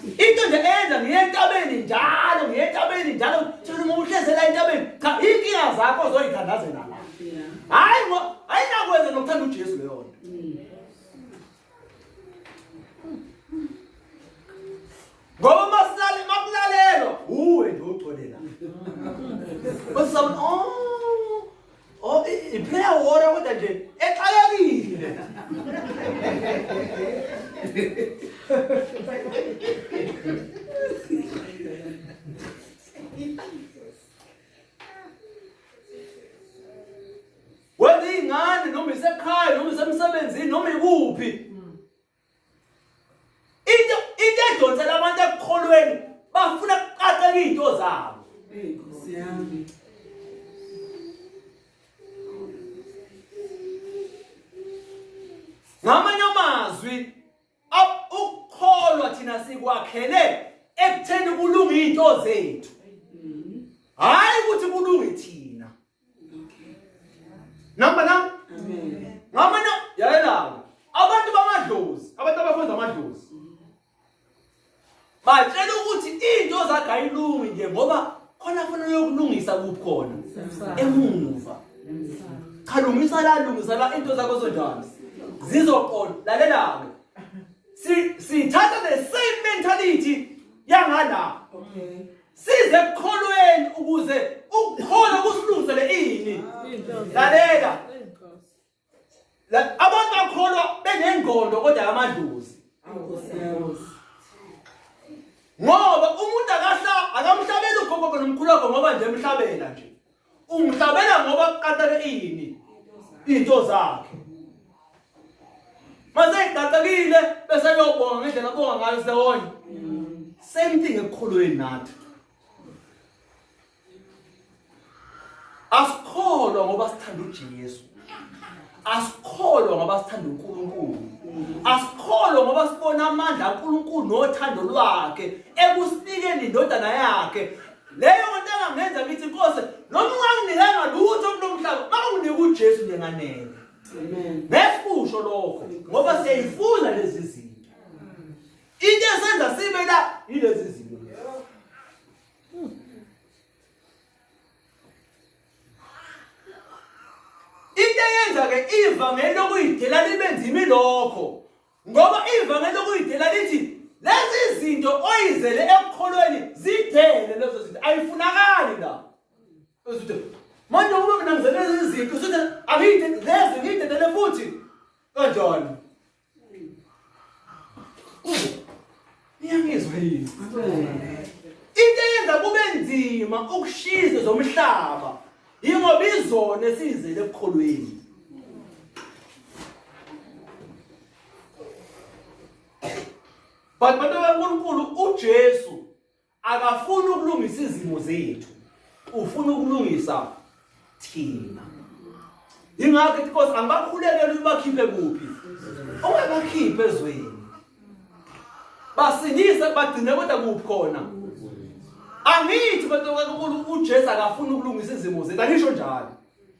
into nje eyenza ngiye entabeni njalo ngiye entabeni njalo thina uma uhlezela entabeni cha inkinga zakho ozoyithandazela la hayi ayinakwenza nokuthanda uJesu leyo nto ngoba masilale makulalelwa uwe nje ugcwele la basabona oh oh i-prayer warrior kodwa nje exakekile wenza iy'ngane noma isekhaya noma isemsebenzini noma ikuphi into into edonsela abantu ekukholweni bafuna kuqaqeka izinto zabo Nkosi yami ngamanye amazwi ukukholwa sikwakhele ekutheni kulunga izinto zethu. Hayi ukuthi kulunge thina. Namba nam? Amen. Ngamana yalela. Abantu bamadlozi, abantu abakhonza amadlozi. Batshela ukuthi into zakhe ayilungi nje ngoba khona funa uyokulungisa kuphi khona? Emuva. Cha lungisa la lungisa la into zakho zonjani? Zizoqonda. Lalela-ke. Si sithatha the same mentality yangala. Okay. Size ekukholweni ukuze ukukholwa kusilungisele ini. Lalela. Abantu bakholwa benengqondo kodwa amadlozi. Ngoba umuntu akahla akamhlabeli ugogo nomkhulu wakho ngoba nje emhlabela nje. Umhlabela ngoba kuqaqeke ini? Into zakhe. Mase iqaqekile bese yobonga ngendlela abonga ngayo sewonye. Same thing ekukholweni nathi. Asikholwa ngoba sithanda uJesu. Asikholwa ngoba sithanda uNkulunkulu. Asikholwa ngoba sibona amandla kaNkulunkulu nothando lwakhe ekusinikeni indodana yakhe. Leyo nto engangenza ngithi Nkosi noma unganginikanga lutho kulo mhlaba, makunginika uJesu nje nganele. Amen. Nesikusho lokho ngoba siyayifuna lezi zinto. Into esenza sibe la yilezi zinto. Into eyenza ke ivangeli lokuyidela libe nzima ilokho ngoba ivangeli lokuyidela lithi lezi zinto oyizele ekukholweni zidele lezo zinto ayifunakali la uzothi manje uma mina ngizele lezi zinto usuthi angiyide lezi ngiyidedele futhi kanjani Niyangizwa yini? Into eyenza kube nzima ukushiya zomhlaba yingoba izona esizele ekukholweni. But bantu kaNkulunkulu uJesu Akafuni ukulungisa izimo zethu, ufuna ukulungisa thina. Ingakho ethi Nkosi angibakhulekele ubakhiphe kuphi? Ungabakhiphe ezweni. Basindise bagcine kodwa kuphi khona? Angithi bantu kaNkulunkulu uJesu akafuni ukulungisa izimo zethu, angisho njalo.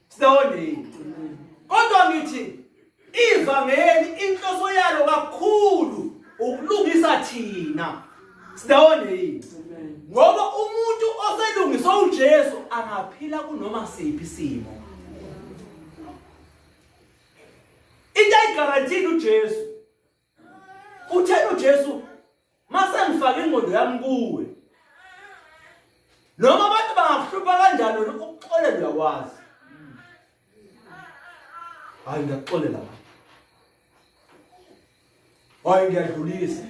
Siyawoneni. Kodwa ngithi Ivangeli inhloso yalo kakhulu ukulungisa thina. Sindawonye yini? Ngoba umuntu oselungiswe uJesu angaphila kunoma siphi isimo. Into ayigarantile uJesu. Uthena uJesu mase ngifake ingqondo yami kuwe. Noma abantu bangakuhlupha kanjani wena ukuxolela uyakwazi. Hayi ngiyakuxolela manje. Hayi ngiyadlulisa.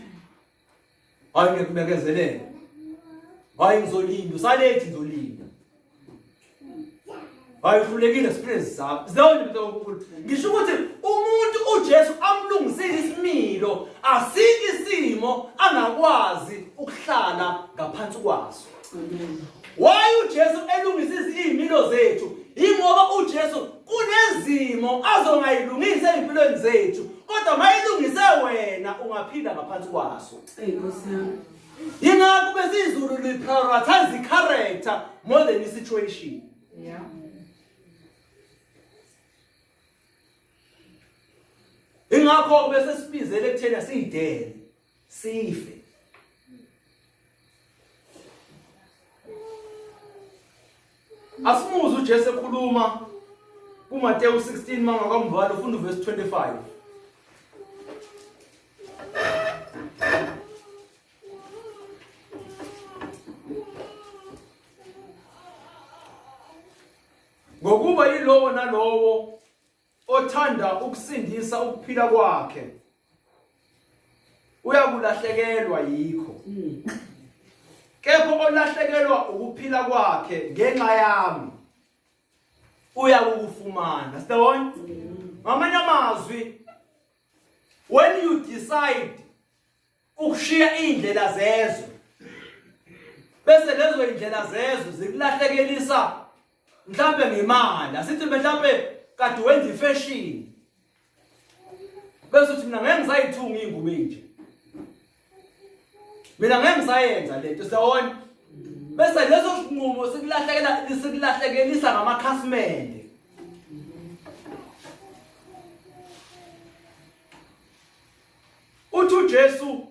Hayi ngiyakubekezelela. Hayi ngizolinda, usalethi ngizolinda. Hayi uhlulekile siphinde sizame. Sizawona into okukhulu. Ngisho ukuthi umuntu uJesu amlungisile isimilo, asikho isimo angakwazi ukuhlala ngaphansi kwaso. Why uJesu elungisa izimilo zethu? Ingoba uJesu kunezimo azongayilungisa ezimpilweni zethu, kodwa mayilungise wena ungaphila ngaphansi kwaso. Ey Nkosi yami. Yingakho bese izulu li prioritize i-character more than i-situation. Yeah. Ingakho bese sibizele ekutheni asiyidele sife. Asimuze uJesu ekhuluma kuMateyu 16 mangakamvalo ufunda uverse 25. Ngokuba yilowo nalowo othanda ukusindisa ukuphila kwakhe uyakulahlekelwa yikho. Kepha olahlekelwa ukuphila kwakhe ngenxa yami uyakukufumana. Sibona? Ngamanye amazwi when you decide ukushiya indlela zezwe bese lezo indlela zezwe zikulahlekelisa mhlambe ngemali asithi mhlambe kade wenza ifashion bese uthi mina ngeke ngisayithunga ingubo enje. Mina ngeke ngisayenza lento siyawona. Bese leso sinqumo sikulahlekela sikulahlekelisa ngamakhasimende. Uthi uJesu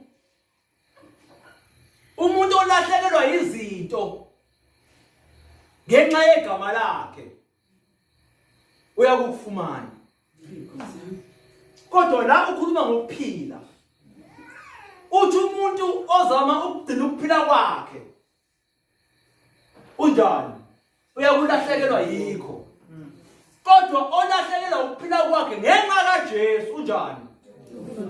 umuntu olahlekelwa izinto ngenxa yegama lakhe uyakufumana. Kodwa la ukhuluma ngokuphila. Uthi umuntu ozama ukugcina ukuphila kwakhe unjani? Uyakulahlekelwa yikho. Kodwa olahlekelwa ukuphila kwakhe ngenxa kaJesu unjani?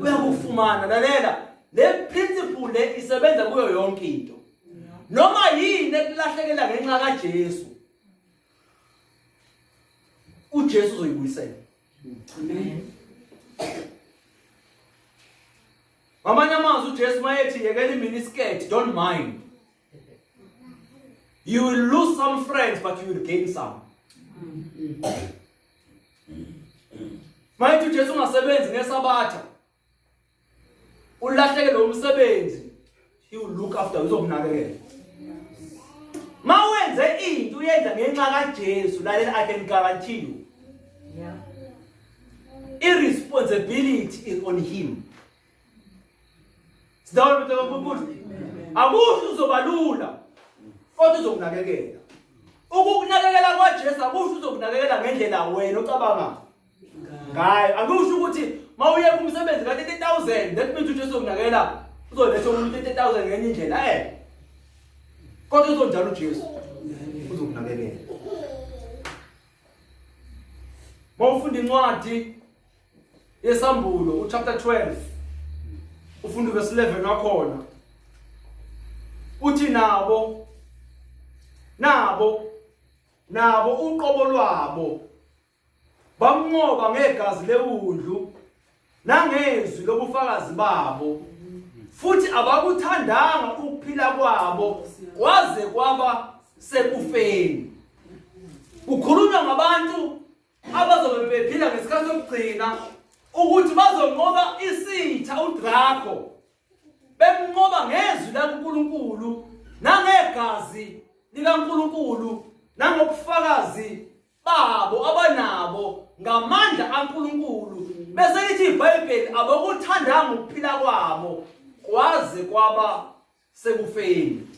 Uyakufumana. Lalela, le principle le isebenza kuyo yonke into. Noma yini ekulahlekela ngenxa kaJesu uJesu uzoyibuyisela. Amen. Ngamanye amazwi uJesu mayethi yekela iminiskirt don't mind. You will lose some friends but you will gain some. Mayethi uJesu ungasebenzi ngesabatha ulahlekelwe umsebenzi he will look after uzokunakekela mawenze into uyenza ngenxa kaJesu lalela I can guarantee you yeah irresponsibility is on him Sidawona mntaka kaNkulunkulu akusho uzobalula kodwa uzokunakekela ukukunakekela kwaJesu akusho uzokunakekela ngendlela wena ocabanga ngayo angisho ukuthi mawuye kumsebenzi ka 30000 that means uJesu ukunakela uzoletha umuntu 30000 ngenye indlela eh kodwa uzonjalo uJesu uzokunakekela mawufunda incwadi yesambulo uchapter 12 ufunda uverse 11 wakhona uthi nabo nabo nabo uqobo lwabo Bamnqoba ngegazi lewundlu nangezwi lobufakazi babo futhi abakuthandanga ukuphila kwabo kwaze kwaba sekufeni. Kukhulunywa ngabantu abazobe bephila ngesikhathi sokugcina ukuthi bazonqoba isitha uDraco bemnqoba ngezwi laNkulunkulu nangegazi likaNkulunkulu nangobufakazi babo abanabo ngamandla kaNkulunkulu bese lithi iBhayibheli abakuthandanga ukuphila kwabo kwaze kwaba sekufeni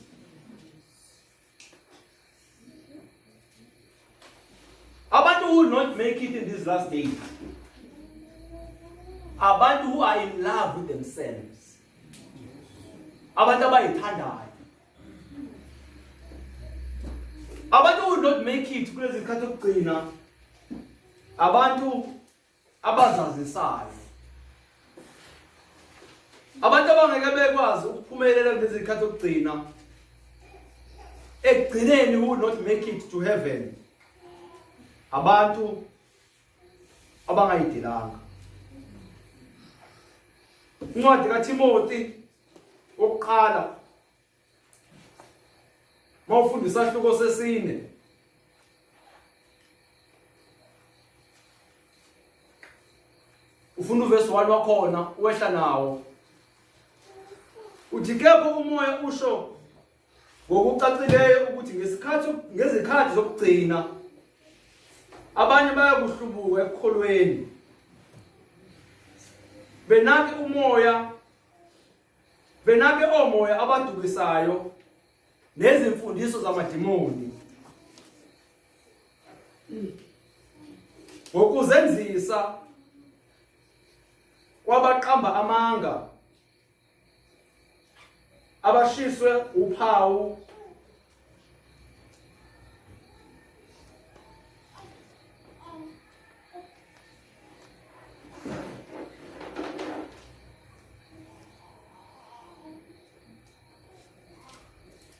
abantu who will not make it in these last days abantu who are in love with themselves abantu abayithandayo Abantu will not make it kulezi zikhathi zokugcina. Abantu abazazisayo. Abantu abangeke bekwazi ukuphumelela kulezi zikhathi zokugcina. Ekugcineni will not make it to heaven. Abantu abangayidelanga. Incwadi kaTimothy wokuqala Mawufunda isahluko sesine ufunda uverse 1 wakhona wehla nawo uthi kepha umoya usho ngokucacileyo ukuthi ngesikhathi ngezikhathi zokugcina abanye bayakuhlubuka ekukholweni benake umoya Benake omoya abadukisayo nezimfundiso zamadimoni. Ngokuzenzisa kwabaqamba amanga abashiswe uphawu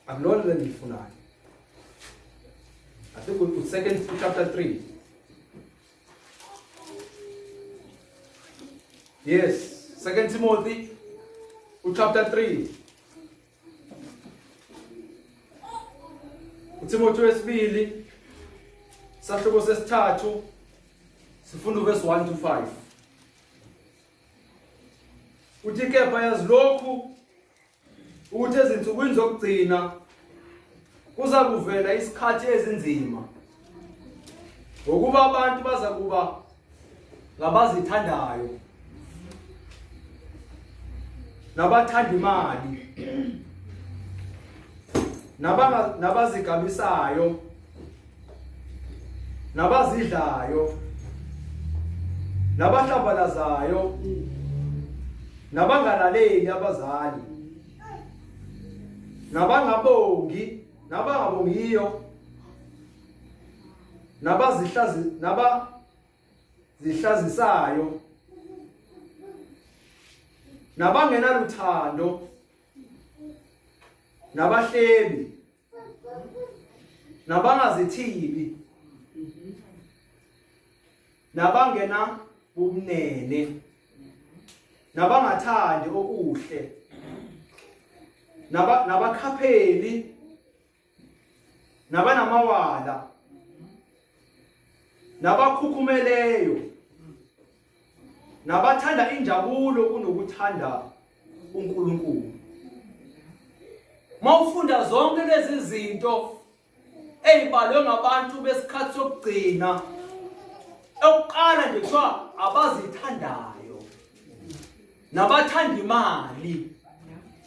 akulona le ngiyifunayo i think we second chapter 3 yes second timothy chapter 3 uTimothy wesibili sahluko sesithathu sifunda uverse 1 to 5 uthi kepha yazi lokhu Ukuthi ezinsukwini zokugcina kuza kuvela isikhathi ezinzima ngokuba abantu baza kuba ngabazithandayo nabathanda imali nabazigabisayo nabazidlayo nabahlambalazayo nabangalaleli abazali nabangabongi nabangabongiyo nabazihlazi nabazihlazisayo nabangenaluthando nabahlebi nabangazithibi nabangena bumnene nabangathandi okuhle nabakhapheli nabanamawala nabakhukhumeleyo nabathanda injabulo kunokuthanda uNkulunkulu. Mawufunda zonke lezi zinto ezibalwe ngabantu besikhathi sokugcina, okuqala nje kuthiwa abazithandayo nabathanda imali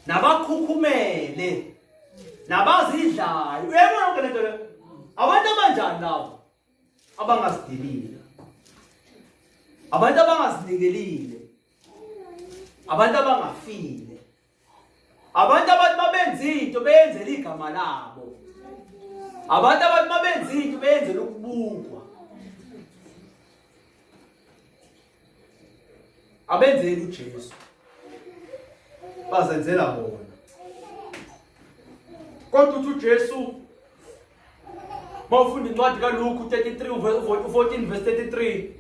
nabakhukhumele nabazidlayo. Uyayibona yonke lento le, abantu abanjani labo? Abangazidelile, abantu abangazinikelile, abantu abangafile, abantu abathi babenza into beyenzela igama labo, abantu abathi babenza into beyenzela ukubukwa, abenzeli uJesu, bazenzela bona. Kodwa uthi uJesu mawufunda incwadi kaLuke 33 14 verse 33,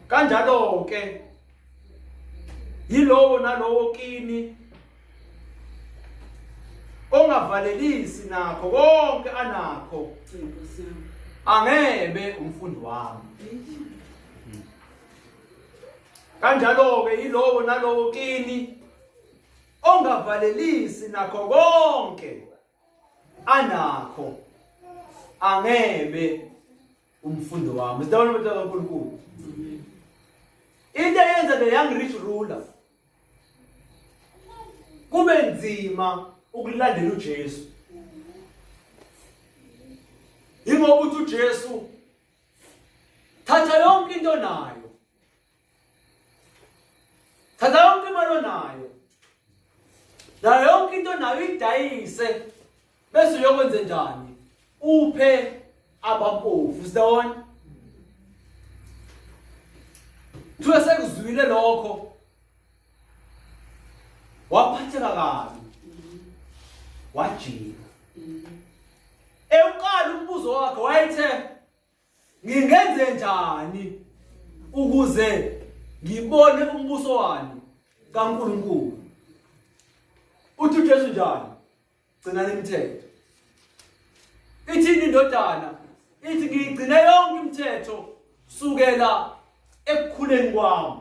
kanjalo ke yilowo nalowo kini ongavalelisi nakho konke anakho angebe umfundi wami. Kanjalo ke yilowo nalowo kini ongavalelisi nakho konke anakho angebe umfundi wami. Sidabona abantu kaNkulunkulu. Into eyenza the young rich ruler kube nzima ukulandela uJesu ingoba uthi uJesu thatha yonke into nayo, thatha yonke imali onayo nayo yonke into nayo idayise, bese uyokwenze njani? Uphe abampofu. Sidawona Kuthiwa sekuzwile lokho waphatheka kabi, wajika. Ewuqala umbuzo wakhe wayethe, ngingenze njani ukuze ngibone umbuso wani kaNkulunkulu? Uthi uJesu njani? Gcinani imithetho. Ithini indodana? Ithi ngiyigcine yonke imithetho sukela ekukhuleni kwami.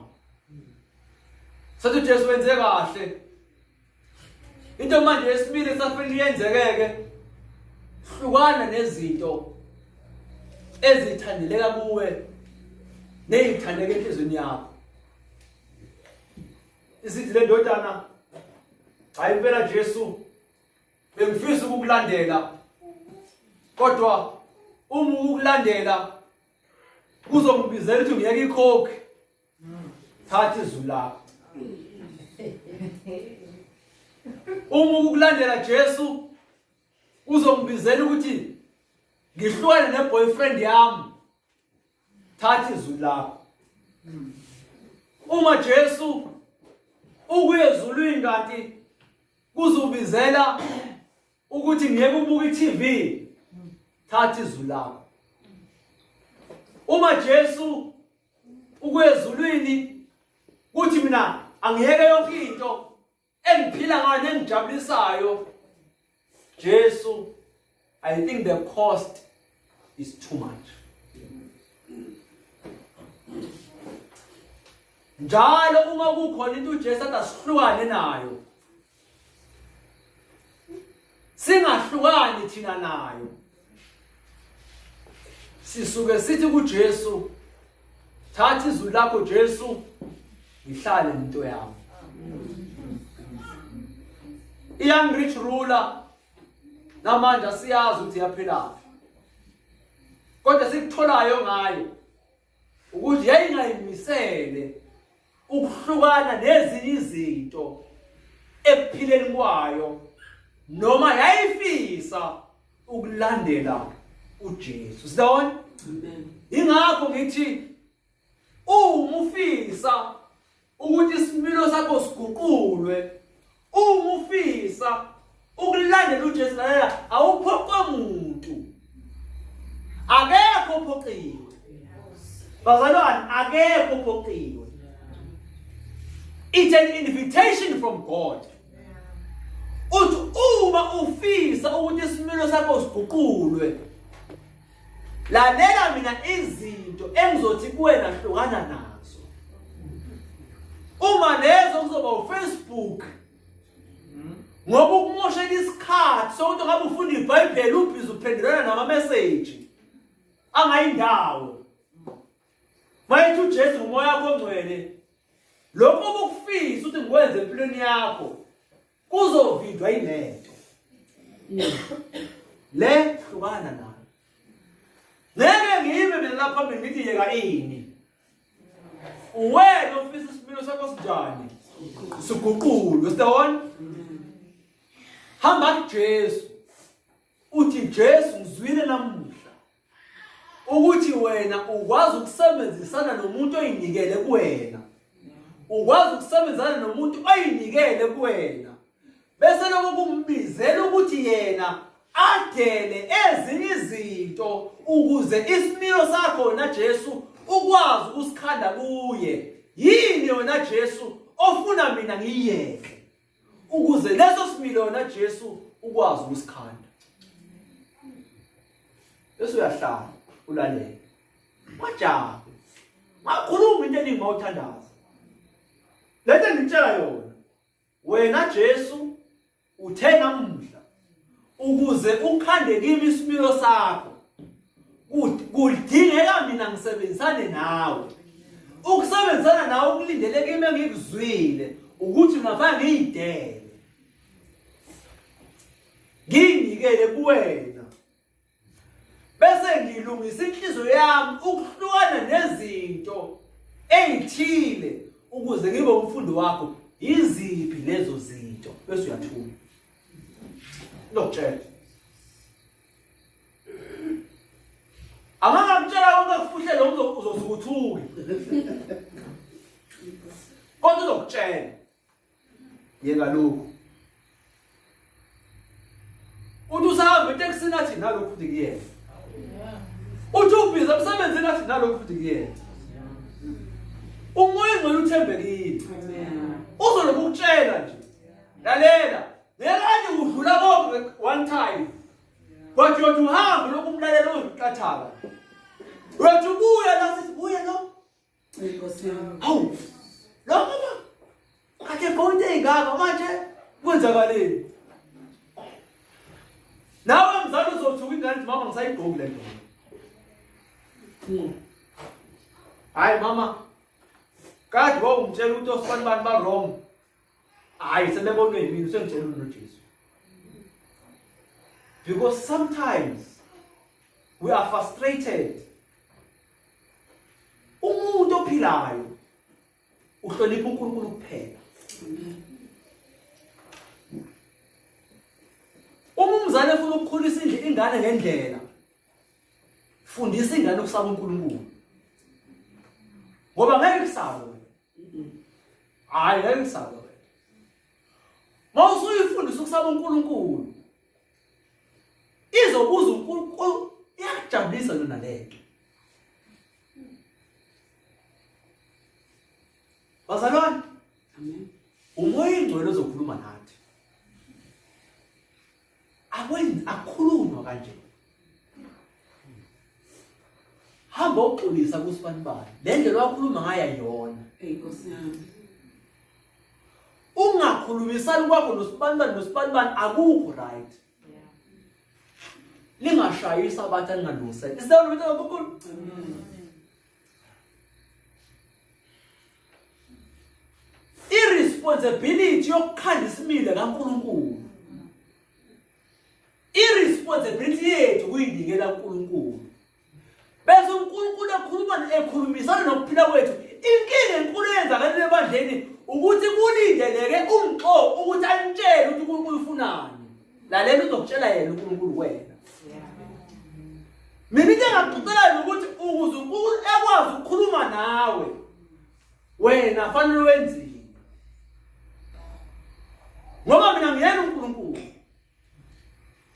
Sathi uJesu wenze kahle. Into manje yesibili esafanele yenzekeke, hlukana nezinto ezithandeleka kuwe nezithandeka enhlizweni yakho. Isithi le ndodana, hayi impela Jesu, bengifisa ukukulandela, kodwa uma ukukulandela kuzongibizela ukuthi ngiyeke ikhokhi, thatha izwi lakho. Uma ukukulandela Jesu uzongibizela ukuthi ngihlukane ne-boyfriend yami, thatha izwi lakho. Uma Jesu ukuye ezulwini kanti kuzobizela ukuthi ngiyeke ubuka i-TV, thatha izwi lakho. Uma Jesu ukuye ezulwini kuthi mina angiyeke yonke into engiphila ngayo nengijabulisayo, Jesu, I think the cost is too much. Njalo uma kukhona into uJesu athi asihlukane nayo, Singahlukani thina nayo. Sisuke sithi kuJesu, thatha izwi lakho Jesu, ngihlale nento yami. I-young rich ruler namanje asiyazi ukuthi yaphilaphi. Kodwa sikutholayo ngayo ukuthi yayingayimisele ukuhlukana nezinye izinto ekuphileni kwayo noma yayifisa ukulandela uJesu. Sibona? Amen. Ingakho ngithi uma ufisa ukuthi isimilo sakho siguqulwe, uma ufisa ukulandela uJesu, lalela, awuphoqwe muntu. Akekho ophoqiwe. Bazalwane, akekho ophoqiwe. It's an invitation from God. Uthi uma ufisa ukuthi isimilo sakho siguqulwe, lalela mina izinto engizothi kuwena hlukana nazo. Uma lezo kuzoba uFacebook, ngoba ukumoshela isikhathi sokuthi ngabe ufunda iBhayibheli ubhizi uphendulana nama message angayindawo. Mayethi uJesu ngumoya wakho ongcwele, lokho obukufisa ukuthi ngikwenze empilweni yakho kuzovinjwa yilento le, hlukana nayo. Ngeke ngime mina lapha phambili ngithi yeka ini. Uwena ofisa isimilo sakho sinjani siguqulwe. Sitawona, hamba kuJesu uthi, Jesu, ngizwile namuhla ukuthi wena ukwazi ukusebenzisana nomuntu oyinikele kuwena, ukwazi ukusebenzana nomuntu oyinikele kuwena, bese lokho kumbizela ukuthi yena adele ezinye izinto ukuze isimilo sakho na Jesu ukwazi ukusikhanda kuye. Yini yona Jesu ofuna mina ngiyiyeke ukuze leso similo na Jesu ukwazi ukusikhanda? Bese uyahlala ulalele, wajabe wakhuluma into eningi mawuthandaza. Lento engitshela yona wena Jesu, uthe namuhla ukuze ukhande kimi isimilo sakho kudingeka mina ngisebenzisane nawe. Ukusebenzisana nawe ukulindele kimi engikuzwile ukuthi ngafana ngiyidele, ngiyinikele kuwena, bese ngilungisa inhliziyo yami ukuhlukana nezinto ey'thile ukuze ngibe umfundi wakho. Yiziphi lezo zinto? Bese uyathula, lokutshela. Angangakutshela konke kufuhlele, uzosuka uthuke, kodwa uzokutshela, yeka lokhu. Uthi usahamba etekisini athi nalokhu futhi kuyena. Uthi ubhizi emsebenzini athi nalokhu futhi kuyena. Umoya ingcwele uthembekile, uzoloku ukutshela nje, lalela, ngeke udlula konke one time, kodwa uyothi uhambe lokhu umlalela uziqathaka, uyothi ubuya la sithi buya lo. Nkosi yami. Hawu, lo mama kade egqoke into ey'ngaka, manje kwenzakaleni? Nawe mzali uzothuka ingane ithi, mama, ngisayigqoki le nto. Hhayi mama, kade wawungitshela ukuthi osibani bani ba-wrong, hhayi sebebonwe yimina, usengitshela unoJesu. Because sometimes we are frustrated. Umuntu ophilayo uhlonipha uNkulunkulu kuphela. Uma umzali efuna ukukhulisa ingane ngendlela, fundisa ingane ukusaba uNkulunkulu, ngoba ngeke kusabe wena. Hhayi, ngeke kusabe wena uma usuyifundisa ukusaba uNkulunkulu. Izobuza uNkulunkulu, iyakujabulisa yona lento. Bazalwane, Amen. umoya ingcwele ozokhuluma nathi. Akwenzi, akukhulunywa kanje. Hamba uxolisa kusibanibani, le ndlela wakhuluma ngayo ayiyona. Ey Nkosi yami. Ungakhulumisani kwakho nosibanibani nosibanibani akukho right. Ningashayi isabatha ningalungisele. Isizalo mntana kaNkulunkulu. Irresponsibility yokukhanda isimile kaNkulunkulu. Irresponsibility yethu kuyinikela uNkulunkulu. Bese uNkulunkulu ekhuluma ekhulumisana nokuphila kwethu. Inkinga enkulu eyenzakalile ebandleni ukuthi kulindeleke umxo ukuthi anitshele ukuthi uNkulunkulu ufunani. Lalela uzokutshela yena uNkulunkulu wena. Mina into engakuxoxela ukuthi ukuze uNkulunkulu ekwazi ukukhuluma nawe wena fanele wenzile. Ngoba mina ngiyena uNkulunkulu.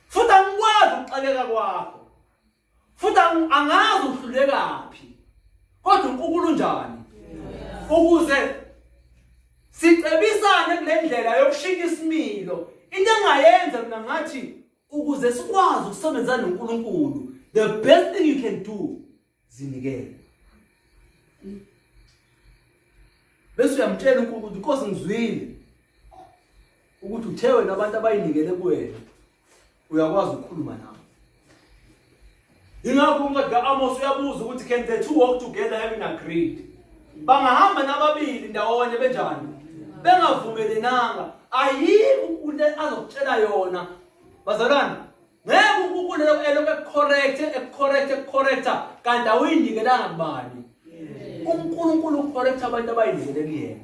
Futhi angikwazi ukuxakeka kwakho. Futhi angazi uhlulekaphi. Kodwa uNkulunkulu unjani? Ukuze sicebisane kule ndlela yokushintsha isimilo. Into engayenza mina ngathi ukuze sikwazi ukusebenza noNkulunkulu, the best thing you can do zinikele. Bese uyamtshela uNkulunkulu ukuthi Nkosi ngizwile ukuthi uthe wena abantu abayinikele kuwena uyakwazi ukukhuluma nabo. Ingakho incwadi ka-Amos uyabuza ukuthi can the two walk together having agreed? Bangahamba nababili ndawonye benjani? Bengavumelenanga. Ayikho into azokutshela yona. Bazalwane, ngeke uNkulunkulu elokhu ekucorrect, ekucorrect, ekucorrecta kanti awuyinikelanga kubani. uNkulunkulu ucorrect abantu abayinikele kuyena.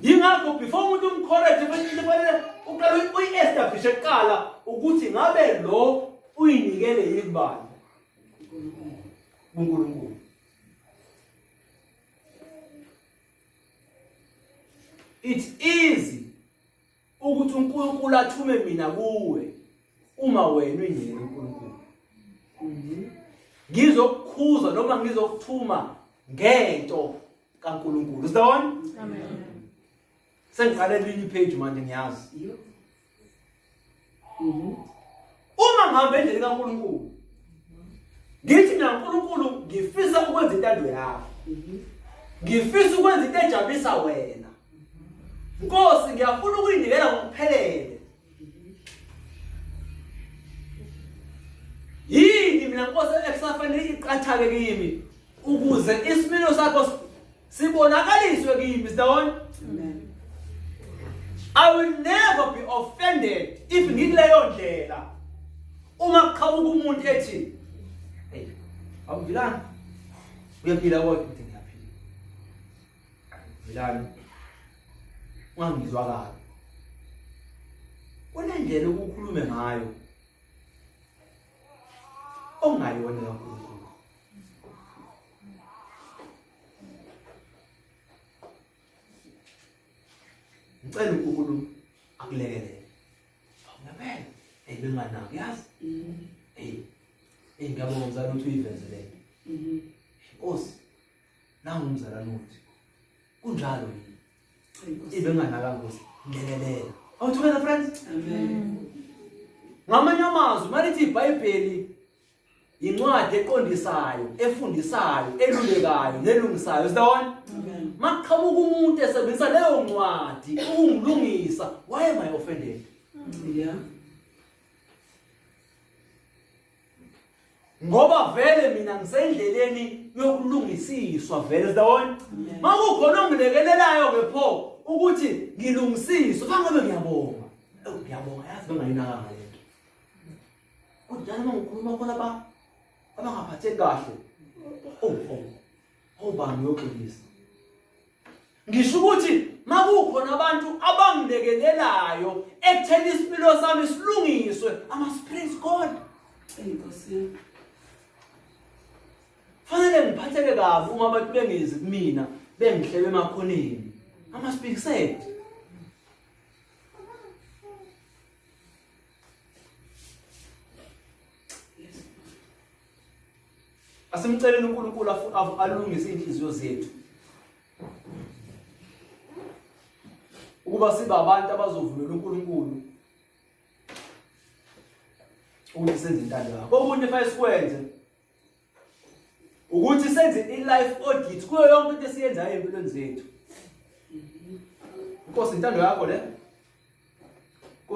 Yingakho before umuntu umcorrect kufanele uqale uyi-establish kuqala ukuthi ngabe lo uyinikele yini kubani kuNkulunkulu. It's easy ukuthi uNkulunkulu athume mina kuwe uma wena uyinikele uNkulunkulu. Ngizokukhuza noma ngizokuthuma ngento kaNkulunkulu. Sibona? Amen. Sengiqale elinye ipage manje ngiyazi. Uma ngihamba endleleni kaNkulunkulu ngithi mina uNkulunkulu ngifisa ukwenza intando yakho. Ngifisa ukwenza into ejabulisa wena. Nkosi ngiyafuna ukuyinikela ngokuphelele. Yini mina Nkosi ekusafanele iqathake kimi ukuze isimilo sakho sibonakaliswe kimi siyabona? Amen. I will never be offended if ngikuleyo ndlela. Uma kuqhamuka umuntu ethi hey awuvilani uyaphila kodwa ngithi ngiyaphila. Vilani ungangizwa kabi. Kunendlela ukukhulume ngayo ongayona kaNkulunkulu. Ngicela uNkulunkulu akulekelele. Awungempela. Hey benganaki yazi. Hey. Hey ngiyabonga mzala ukuthi uyiveze le nto. Nkosi nangu umzalwane uthi kunjalo yini? Ibenganaka Nkosi. Ngenelela. Are we together friends? Amen. Ngamanye amazwi malithi iBhayibheli incwadi eqondisayo, efundisayo, elulekayo nelungisayo. Sibona? Amen. Makuqhamuka umuntu esebenzisa leyo ncwadi ukungilungisa, why am I offended? Yeah. Ngoba vele mina ngisendleleni yokulungisiswa vele sibona? Makukhona ongilekelelayo ke pho ukuthi ngilungisiswe, fangabe ngiyabonga. Ewu ngiyabonga yazi bengayinakanga lento. Kudala uma ngikhuluma khona ba abangaphatheki kahle. Oh oh. Obani uyoxolisa. Ngisho ukuthi makukhona abantu abangilekelelayo ekutheni isimilo sami silungiswe, I must praise God. Inkosi yami. Fanele ngiphatheke kabi uma abantu bengezi kumina bengihlebe emakhoneni. I must be sad. Asimceleni uNkulunkulu alungise inhliziyo zethu. Ukuba sibe abantu abazovumela uNkulunkulu ukuthi senze intando yakhe. Okunye fanele sikwenze ukuthi senze i-life audit kuyo yonke into esiyenzayo empilweni zethu. Nkosi intando yakho le.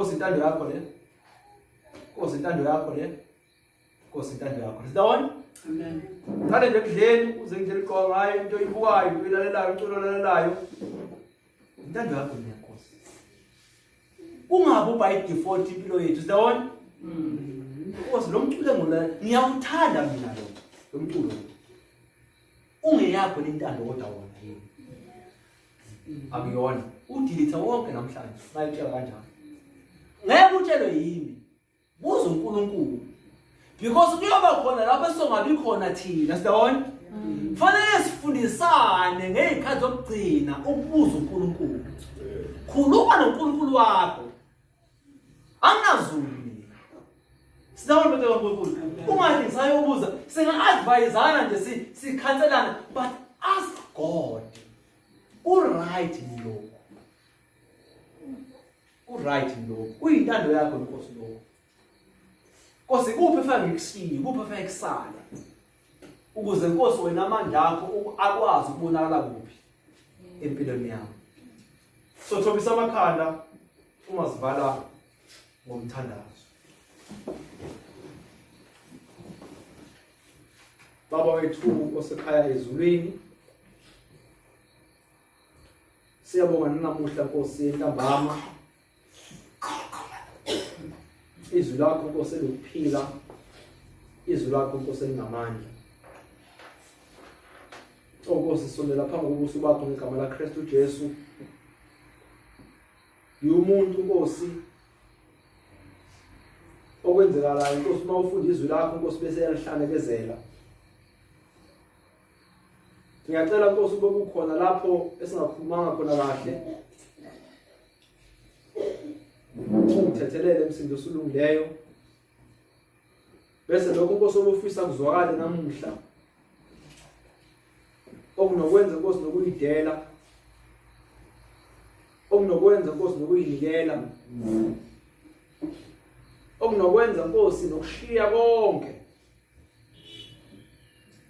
Nkosi intando yakho le. Nkosi intando yakho le. Nkosi intando yakho. Sidawona? Amen. Qale nje ekudleni uze indlela igqoka ngayo into oyibukayo, into oyilalelayo, umculo olalelayo. Intando yakho le Nkosi. Kungabi by default impilo yethu. Sidawona? Nkosi lo mculo engula ngiyawuthanda mina lo. Lo mculo. Ungeyakho lentando kodwa wona yini. Akuyona. Udelete wonke namhlanje. Bayitshela kanjalo. Ngeke utshelwe yimi. Buza uNkulunkulu. Because kuyoba khona lapho esongabi khona thina, siyabona? Fanele sifundisane ngezikhathi zokugcina ukubuza uNkulunkulu. Khuluma noNkulunkulu wakho. Anginazulu mina. Siyabona bese kaNkulunkulu. Ungathi ngisayobuza, singa-advisana nje sikhanselana but ask God. U-right lokho. Ku-right lokhu. Kuyintando yakho Nkosi lokhu. Nkosi kuphi efake ngikushiye, kuphi efake kusale. Ukuze Nkosi wena amandla akho akwazi ukubonakala kuphi empilweni yami. So thobisa amakhanda uma sivala ngomthandazo. Baba wethu osekhaya ezulwini Siyabonga nanamuhla Nkosi entambama. Izwi lakho Nkosi elokuphila. Izwi lakho Nkosi elinamandla. O Nkosi sondela phambi kobuso bakho ngegama laKristu Jesu. Ngiwumuntu Nkosi okwenzekalayo Nkosi uma ufunda izwi lakho Nkosi bese yalihlanekezela. Ngiyacela Nkosi ube kukhona lapho esingakhulumanga khona kahle. Ungithethelele msindo osulungileyo. Bese lokho Nkosi obufisa kuzwakale namuhla. Okunokwenza Nkosi nokuyidela. Okunokwenza Nkosi nokuyinikela. Okunokwenza Nkosi nokushiya konke.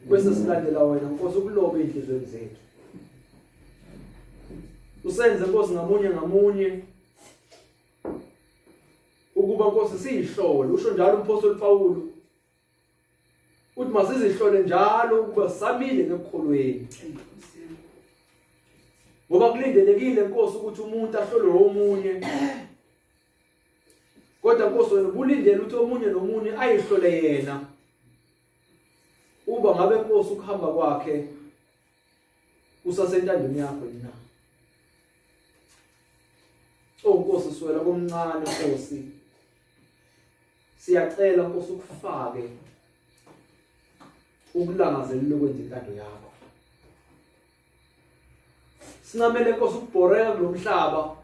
Bese silandela wena Nkosi ukulobe inhlizweni zethu. Usenze Nkosi ngamunye ngamunye ukuba Nkosi siyihlole usho njalo umpostoli Pawulu uthi masizihlole njalo ukuba samile ekukholweni ngoba kulindelekile Nkosi ukuthi umuntu ahlolwe omunye Kodwa Nkosi wena ubulindele ukuthi omunye nomunye ayihlole yena. Uba ngabe Nkosi ukuhamba kwakhe kusasentandweni yakho yini na? Oh Nkosi siwela komncane Nkosi. Siyacela Nkosi ukufake ukulangazelela ukwenza intando yakho. Sincamele Nkosi ukubhoreka kulomhlaba.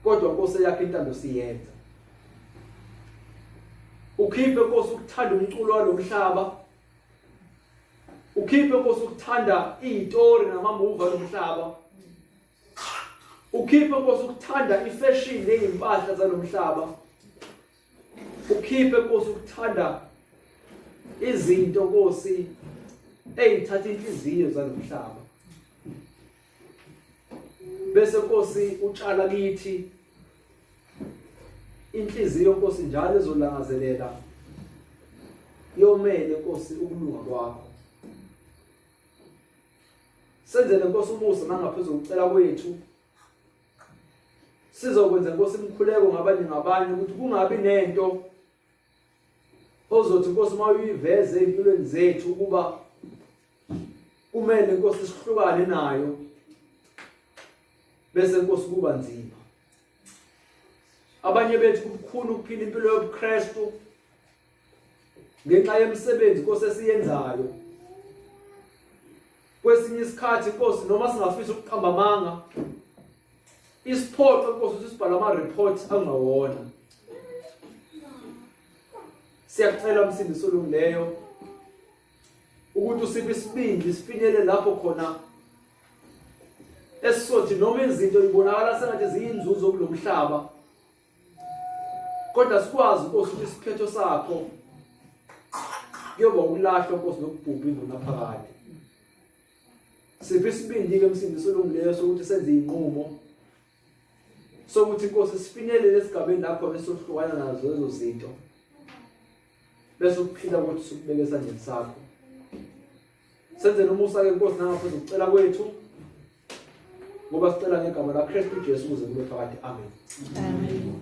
Kodwa Nkosi yakhe intando siyenza. Ukhiphe Nkosi ukuthanda umculo walomhlaba. Ukhiphe Nkosi ukuthanda izitori namamuva alomhlaba. Ukhiphe Nkosi ukuthanda ifashion nezimpahla zalomhlaba. Ukhiphe Nkosi ukuthanda izinto Nkosi eyithatha inhliziyo zalomhlaba. Bese Nkosi utshala kithi inhliziyo Nkosi njalo ezolangazelela yomele Nkosi ukulunga kwakho. Senzele Nkosi umusa nangaphezulu kokucela kwethu. Sizokwenza Nkosi imkhuleko ngabanye ngabanye ukuthi kungabi nento ozothi Nkosi uma uyiveze empilweni zethu ukuba kumele Nkosi sihlukane nayo bese Nkosi kuba nzima. Abanye bethu kubukhulu ukuphila impilo yobuKristu ngenxa yemisebenzi Nkosi esiyenzayo. Kwesinye isikhathi Nkosi noma singafisa ukuqamba amanga isiphoqo Nkosi ukuthi sibhale ama reports angawona. Siyakucela msindisi olungileyo ukuthi usiphe isibindi sifinyele lapho khona esisothi noma izinto ibonakala sengathi ziyinzuzo kulomhlaba kodwa sikwazi Nkosi ukuthi isiphetho sakho kuyoba ukulahlwa Nkosi nokubhubha ingunaphakade siphe isibindi ke msindisi olungileyo sokuthi senze inqumo Sokuthi inkosi sifinyelele esigabeni lapho esohlukana nazo lezo zinto. Bese ukuphila kwethu sikubeke esandleni sakho. Senzele umusa ke Nkosi nangaphezu kokucela kwethu. Ngoba sicela ngegama laKristu Jesu kuze kube phakade. Amen. Amen.